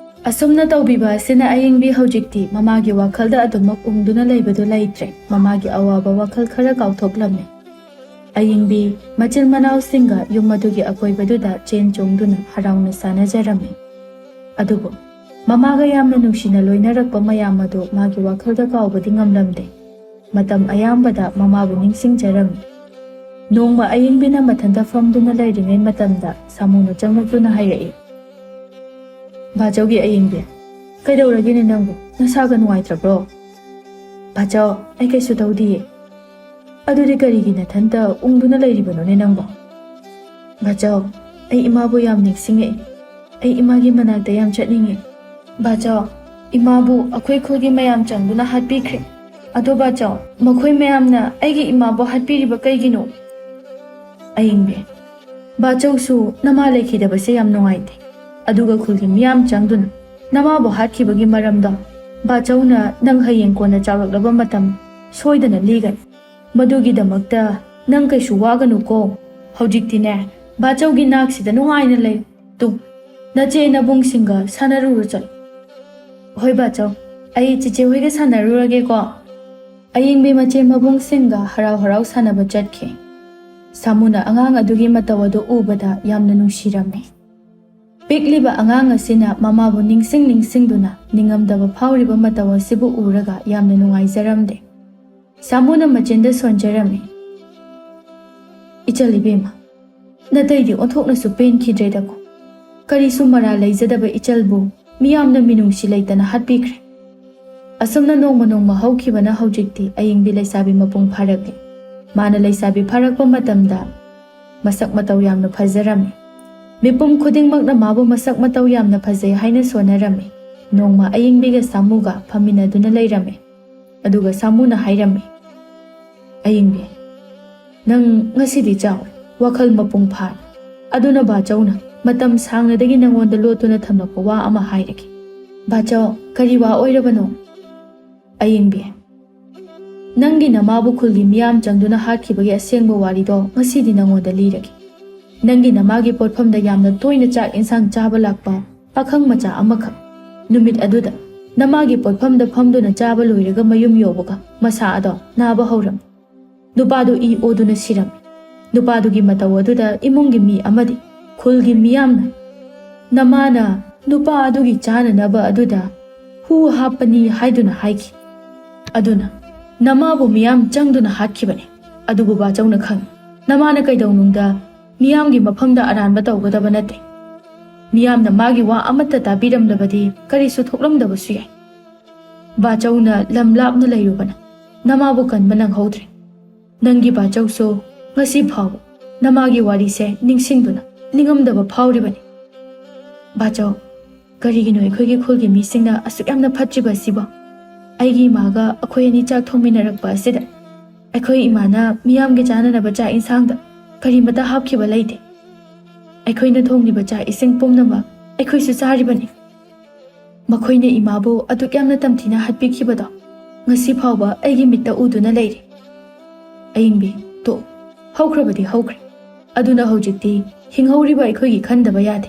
ꯑꯁꯨꯝꯅ ꯇꯧꯕꯤꯕ ꯑꯁꯤꯅ ꯑꯌꯤꯡꯕꯤ ꯍꯧꯖꯤꯛꯇꯤ ꯃꯃꯥꯒꯤ ꯋꯥꯈꯜꯗ ꯑꯗꯨꯃꯛ ꯎꯪꯗꯨꯅ ꯂꯩꯕꯗꯨ ꯂꯩꯇ꯭ꯔꯦ꯫ ꯃꯃꯥꯒꯤ ꯑꯋꯥꯕ ꯋꯥꯈꯜ ꯈꯔ ꯀꯥꯎꯊꯣꯛꯂꯝꯃꯤ꯫ ꯑꯌꯤꯡꯕꯤ ꯃꯆꯤꯟ ꯃꯅꯥꯎꯁꯤꯡꯒ ꯌꯨꯝ ꯑꯗꯨꯒꯤ ꯑꯀꯣꯏꯕꯗꯨꯗ ꯆꯦꯟ ꯆꯣꯡꯗꯨꯅ ꯍꯔꯥꯎꯅ ꯁꯥꯟꯅꯖꯔꯝꯃꯤ꯫ ꯑꯗꯨꯕꯨ ꯃꯃꯥꯒ ꯌꯥꯝꯅ ꯅꯨꯡꯁꯤꯅ ꯂꯣꯏꯅꯔꯛꯄ ꯃꯌꯥꯝ ꯑꯗꯨ ꯃꯥꯒꯤ ꯋꯥꯈꯜꯗ ꯀꯥꯎꯕꯗꯤ ꯉꯝꯂꯝꯗꯦ꯫ ꯃꯇꯝ ꯑꯌꯥꯝꯕꯗ ꯃꯃꯥꯕꯨ ꯅꯤꯡꯁꯤꯡꯖꯔꯝꯃꯤ꯫ ꯅꯣꯡꯃ ꯑꯌꯤꯡꯕꯤꯅ ꯃꯊꯟꯇ ꯐꯝꯗꯨꯅ ꯂꯩꯔꯤꯉꯩ ꯃꯇꯝꯗ ꯁꯥꯃꯨꯅ ꯆꯪꯂꯛꯇꯨꯅ ꯍꯥꯏꯔꯛꯏ, "ꯕꯥꯆꯧꯒꯤ ꯑꯌꯤꯡꯕꯤ, ꯀꯩꯗꯧꯔꯒꯦꯅꯦ ꯅꯪꯕꯨ? ꯅꯁꯥꯒ ꯅꯨꯡꯉꯥꯏꯇ꯭ꯔꯕ꯭ꯔꯣ?" "ꯕꯥꯆꯧ, ꯑꯩ ꯀꯩꯁꯨ ꯇꯧꯗꯤꯌꯦ꯫" ꯑꯗꯨꯗꯤ ꯀꯔꯤꯒꯤ ꯅꯊꯟꯇ ꯎꯪꯗꯨꯅ ꯂꯩꯔꯤꯕꯅꯣꯅꯦ ꯅꯪꯕꯣ? ꯕꯥꯆꯧ, ꯑꯩ ꯏꯃꯥꯕꯨ ꯌꯥꯝ ꯅꯤꯡꯁꯤꯡꯉꯛꯏ꯫ ꯑꯩ ꯏꯃꯥꯒꯤ ꯃꯅꯥꯛꯇ ꯌꯥꯝ ꯆꯠꯅꯤꯡꯉꯤ꯫ ꯕꯥꯆꯧ, ꯏꯃꯥꯕꯨ ꯑꯩꯈꯣꯏ ꯈꯨꯜꯒꯤ ꯃꯌꯥꯝ ꯆꯪꯗꯨꯅ ꯍꯥꯠꯄꯤꯈ꯭ꯔꯦ꯫ ꯑꯗꯣ ꯕꯥꯆꯧ, ꯃꯈꯣꯏ ꯃꯌꯥꯝꯅ ꯑꯩꯒꯤ ꯏꯃꯥꯕꯨ ꯍꯥꯠꯄꯤꯔꯤꯕ ꯀꯩꯒꯤꯅꯣ? ꯑꯌꯤꯡꯕꯤ, ꯕꯥꯆꯧꯁꯨ ꯅꯃꯥ ꯂꯩꯈꯤꯗꯕꯁꯦ ꯌꯥꯝ ꯅꯨꯡꯉꯥꯏꯇꯦ꯫ ꯑꯗꯨꯒ ꯈꯨꯜꯒꯤ ꯃꯤꯌꯥꯝ ꯆꯪꯗꯨꯅ ꯅꯃꯥꯕꯨ ꯍꯥꯠꯈꯤꯕꯒꯤ ꯃꯔꯝꯗꯣ ꯕꯥꯆꯧꯅ ꯅꯪ ꯍꯌꯦꯡ ꯀꯣꯟꯅ ꯆꯥꯎꯔꯛꯂꯕ ꯃꯇꯝ ꯁꯣꯏꯗꯅ ꯂꯤꯒꯅꯤ꯫ ꯃꯗꯨꯒꯤꯗꯃꯛꯇ ꯅꯪ ꯀꯩꯁꯨ ꯋꯥꯒꯅꯨꯀꯣ꯫ ꯍꯧꯖꯤꯛꯇꯤꯅꯦ, ꯕꯥꯆꯧꯒꯤ ꯅꯥꯛꯁꯤꯗ ꯅꯨꯡꯉꯥꯏꯅ ꯂꯩ꯫ ꯇꯨ, ꯅꯆꯦ ꯅꯕꯨꯡꯁꯤꯡꯒ ꯁꯥꯟꯅꯔꯨꯔꯣ ꯆꯠꯂꯣ꯫ ꯍꯣꯏ ꯕꯥꯆꯧ, ꯑꯩ ꯆꯤꯆꯦ ꯍꯣꯏꯒ ꯁꯥꯟꯅꯔꯨꯔꯒꯦꯀꯣ꯫ ꯑꯌꯤꯡꯕꯤ ꯃꯆꯦ ꯃꯕꯨꯡꯁꯤꯡꯒ ꯍꯔꯥꯎ ꯍꯔꯥꯎ ꯁꯥꯟꯅꯕ ꯆꯠꯈꯤ꯫ ꯁꯥꯃꯨꯅ ꯑꯉꯥꯡ ꯑꯗꯨꯒꯤ ꯃꯇꯧ ꯑꯗꯨ ꯎꯕꯗ ꯌꯥꯝꯅ ꯅꯨꯡꯁꯤꯔꯝꯃꯤ꯫ ꯄꯤꯛꯂꯤꯕ ꯑꯉꯥꯡ ꯑꯁꯤꯅ ꯃꯃꯥꯕꯨ ꯅꯤꯡꯁꯤꯡ ꯅꯤꯡꯁꯤꯡꯗꯨꯅ ꯅꯤꯡꯉꯝꯗꯕ ꯐꯥꯎꯔꯤꯕ ꯃꯇꯧ ꯑꯁꯤꯕꯨ ꯎꯔꯒ ꯌꯥꯝꯅ ꯅꯨꯡꯉꯥꯏꯖꯔꯝꯗꯦ꯫ ꯁꯥꯃꯨꯅ ꯃꯆꯤꯟꯗ ꯁꯣꯟꯖꯔꯝꯃꯤ꯫ "ꯏꯆꯜ ꯏꯕꯦꯝꯃ, ꯅꯇꯩꯗꯤ ꯑꯣꯟꯊꯣꯛꯅꯁꯨ ꯄꯦꯟꯈꯤꯗ꯭ꯔꯦꯗꯀꯣ꯫ ꯀꯔꯤꯁꯨ ꯃꯔꯥ ꯂꯩꯖꯗꯕ ꯏꯆꯜꯕꯨ ꯃꯤꯌꯥꯝꯅ ꯃꯤꯅꯨꯡꯁꯤ ꯂꯩꯇꯅ ꯍꯥꯠꯄꯤꯈ꯭ꯔꯦ꯫" ꯑꯁꯨꯝꯅ ꯅꯣꯡꯃ ꯅꯣꯡꯃ ꯍꯧꯈꯤꯕꯅ ꯍꯧꯖꯤꯛꯇꯤ ꯑꯌꯤꯡꯕꯤ ꯂꯩꯁꯥꯕꯤ ꯃꯄꯨꯡ ꯐꯥꯔꯛꯂꯤ꯫ ꯃꯥꯅ ꯂꯩꯁꯥꯕꯤ ꯐꯥꯔꯛꯄ ꯃꯇꯝꯗ ꯃꯁꯛ ꯃꯇꯧ ꯌꯥꯝꯅ ꯐꯖꯔꯝꯃꯤ꯫ ꯃꯤꯄꯨꯝ ꯈꯨꯗꯤꯡꯃꯛꯅ ꯃꯥꯕꯨ ꯃꯁꯛ ꯃꯇꯧ ꯌꯥꯝꯅ ꯐꯖꯩ ꯍꯥꯏꯅ ꯁꯣꯟꯅꯔꯝꯃꯤ꯫ ꯅꯣꯡꯃ ꯑꯌꯤꯡꯕꯤꯒ ꯁꯥꯃꯨꯒ ꯐꯝꯃꯤꯟꯅꯗꯨꯅ ꯂꯩꯔꯝꯃꯤ꯫ ꯑꯗꯨꯒ ꯁꯥꯃꯨꯅ ꯍꯥꯏꯔꯝꯃꯤ, "ꯑꯌꯤꯡꯕꯤ, ꯅꯪ ꯉꯁꯤꯗꯤ ꯆꯥꯎꯔꯦ, ꯋꯥꯈꯜ ꯃꯄꯨꯡ ꯐꯥꯔꯦ꯫ ꯑꯗꯨꯅ ꯕꯥꯆꯧꯅ ꯃꯇꯝ ꯁꯥꯡꯅꯗꯒꯤ ꯅꯪꯉꯣꯟꯗ ꯂꯣꯠꯇꯨꯅ ꯊꯝꯂꯛꯄ ꯋꯥ ꯑꯃ ꯍꯥꯏꯔꯒꯦ꯫" "ꯕꯥꯆꯧ, ꯀꯔꯤ ꯋꯥ ꯑꯣꯏꯔꯕꯅꯣ?" "ꯑꯌꯤꯡꯕꯤ, ꯅꯪꯒꯤ ꯅꯃꯥꯕꯨ ꯈꯨꯜꯒꯤ ꯃꯤꯌꯥꯝ ꯆꯪꯗꯨꯅ ꯍꯥꯠꯈꯤꯕꯒꯤ ꯑꯁꯦꯡꯕ ꯋꯥꯔꯤꯗꯣ ꯉꯁꯤꯗꯤ ꯅꯪꯉꯣꯟꯗ ꯂꯤꯔꯒꯦ꯫ ꯅꯪꯒꯤ ꯅꯃꯥꯒꯤ ꯄꯣꯠꯐꯝꯗ ꯌꯥꯝꯅ ꯇꯣꯏꯅ ꯆꯥꯛ ꯏꯟꯁꯥꯡ ꯆꯥꯕ ꯂꯥꯛꯄ ꯄꯥꯈꯪ ꯃꯆꯥ ꯑꯃꯈꯛ꯫ ꯅꯨꯃꯤꯠ ꯑꯗꯨꯗ ꯅꯃꯥꯒꯤ ꯄꯣꯠꯐꯝꯗ ꯐꯝꯗꯨꯅ ꯆꯥꯕ ꯂꯣꯏꯔꯒ ꯃꯌꯨꯝ ꯌꯧꯕꯒ ꯃꯁꯥ ꯑꯗꯣ ꯅꯥꯕ ꯍꯧꯔꯝꯃꯤ꯫ ꯅꯨꯄꯥꯗꯨ ꯏ ꯑꯣꯗꯨꯅ ꯁꯤꯔꯝꯃꯤ꯫ ꯅꯨꯄꯥꯗꯨꯒꯤ ꯃꯇꯧ ꯑꯗꯨꯗ ꯏꯃꯨꯡꯒꯤ ꯃꯤ ꯑꯃꯗꯤ ꯈꯨꯜꯒꯤ ꯃꯤꯌꯥꯝꯅ ꯅꯃꯥꯅ ꯅꯨꯄꯥ ꯑꯗꯨꯒꯤ ꯆꯥꯅꯅꯕ ꯑꯗꯨꯗ ꯍꯨ ꯍꯥꯞꯄꯅꯤ ꯍꯥꯏꯗꯨꯅ ꯍꯥꯏꯈꯤ꯫ ꯑꯗꯨꯅ ꯅꯃꯥꯕꯨ ꯃꯤꯌꯥꯝ ꯆꯪꯗꯨꯅ ꯍꯥꯠꯈꯤꯕꯅꯤ꯫ ꯑꯗꯨꯕꯨ ꯕꯥꯆꯧꯅ ꯈꯪꯏ, ꯅꯃꯥꯅ ꯀꯩꯗꯧꯅꯨꯡꯗ ꯃꯤꯌꯥꯝꯒꯤ ꯃꯐꯝꯗ ꯑꯔꯥꯟꯕ ꯇꯧꯒꯗꯕ ꯅꯠꯇꯦ꯫ ꯃꯤꯌꯥꯝꯅ ꯃꯥꯒꯤ ꯋꯥ ꯑꯃꯠꯇ ꯇꯥꯕꯤꯔꯝꯂꯕꯗꯤ ꯀꯔꯤꯁꯨ ꯊꯣꯛꯂꯝꯗꯕꯁꯨ ꯌꯥꯏ꯫ ꯕꯥꯆꯧꯅ ꯂꯝ ꯂꯥꯞꯅ ꯂꯩꯔꯨꯕꯅ ꯅꯃꯥꯕꯨ ꯀꯟꯕ ꯅꯪꯍꯧꯗ꯭ꯔꯦ꯫ ꯅꯪꯒꯤ ꯕꯥꯆꯧꯁꯨ ꯉꯁꯤ ꯐꯥꯎꯕ ꯅꯃꯥꯒꯤ ꯋꯥꯔꯤꯁꯦ ꯅꯤꯡꯁꯤꯡꯗꯨꯅ ꯅꯤꯡꯉꯝꯗꯕ ꯐꯥꯎꯔꯤꯕꯅꯤ꯫ ꯕꯥꯆꯧ, ꯀꯔꯤꯒꯤꯅꯣ ꯑꯩꯈꯣꯏꯒꯤ ꯈꯨꯜꯒꯤ ꯃꯤꯁꯤꯡꯅ ꯑꯁꯨꯛ ꯌꯥꯝꯅ ꯐꯠꯇ꯭ꯔꯤꯕ ꯑꯁꯤꯕꯣ? ꯑꯩꯒꯤ ꯏꯃꯥꯒ ꯑꯩꯈꯣꯏ ꯑꯅꯤ ꯆꯥꯛ ꯊꯣꯡꯃꯤꯟꯅꯔꯛꯄ ꯑꯁꯤꯗ ꯑꯩꯈꯣꯏ ꯏꯃꯥꯅ ꯃꯤꯌꯥꯝꯒꯤ ꯆꯥꯅꯅꯕ ꯆꯥꯛ ꯏꯟꯁꯥꯡꯗ ꯀꯔꯤꯃꯇ ꯍꯥꯞꯈꯤꯕ ꯂꯩꯇꯦ꯫ ꯑꯩꯈꯣꯏꯅ ꯊꯣꯡꯂꯤꯕ ꯆꯥꯛ ꯏꯁꯤꯡ ꯄꯨꯝꯅꯃꯛ ꯑꯩꯈꯣꯏꯁꯨ ꯆꯥꯔꯤꯕꯅꯤ꯫ ꯃꯈꯣꯏꯅ ꯏꯃꯥꯕꯨ ꯑꯗꯨꯛ ꯌꯥꯝꯅ ꯇꯝꯊꯤꯅ ꯍꯥꯠꯄꯤꯈꯤꯕꯗꯣ ꯉꯁꯤ ꯐꯥꯎꯕ ꯑꯩꯒꯤ ꯃꯤꯠꯇ ꯎꯗꯨꯅ ꯂꯩꯔꯤ꯫ ꯑꯌꯤꯡꯕꯤ, ꯇꯣꯛ, ꯍꯧꯈ꯭ꯔꯕꯗꯤ ꯍꯧꯈ꯭ꯔꯦ꯫ ꯑꯗꯨꯅ ꯍꯧꯖꯤꯛꯇꯤ ꯍꯤꯡꯍꯧꯔꯤꯕ ꯑꯩꯈꯣꯏꯒꯤ ꯈꯟꯗꯕ ꯌꯥꯗꯦ꯫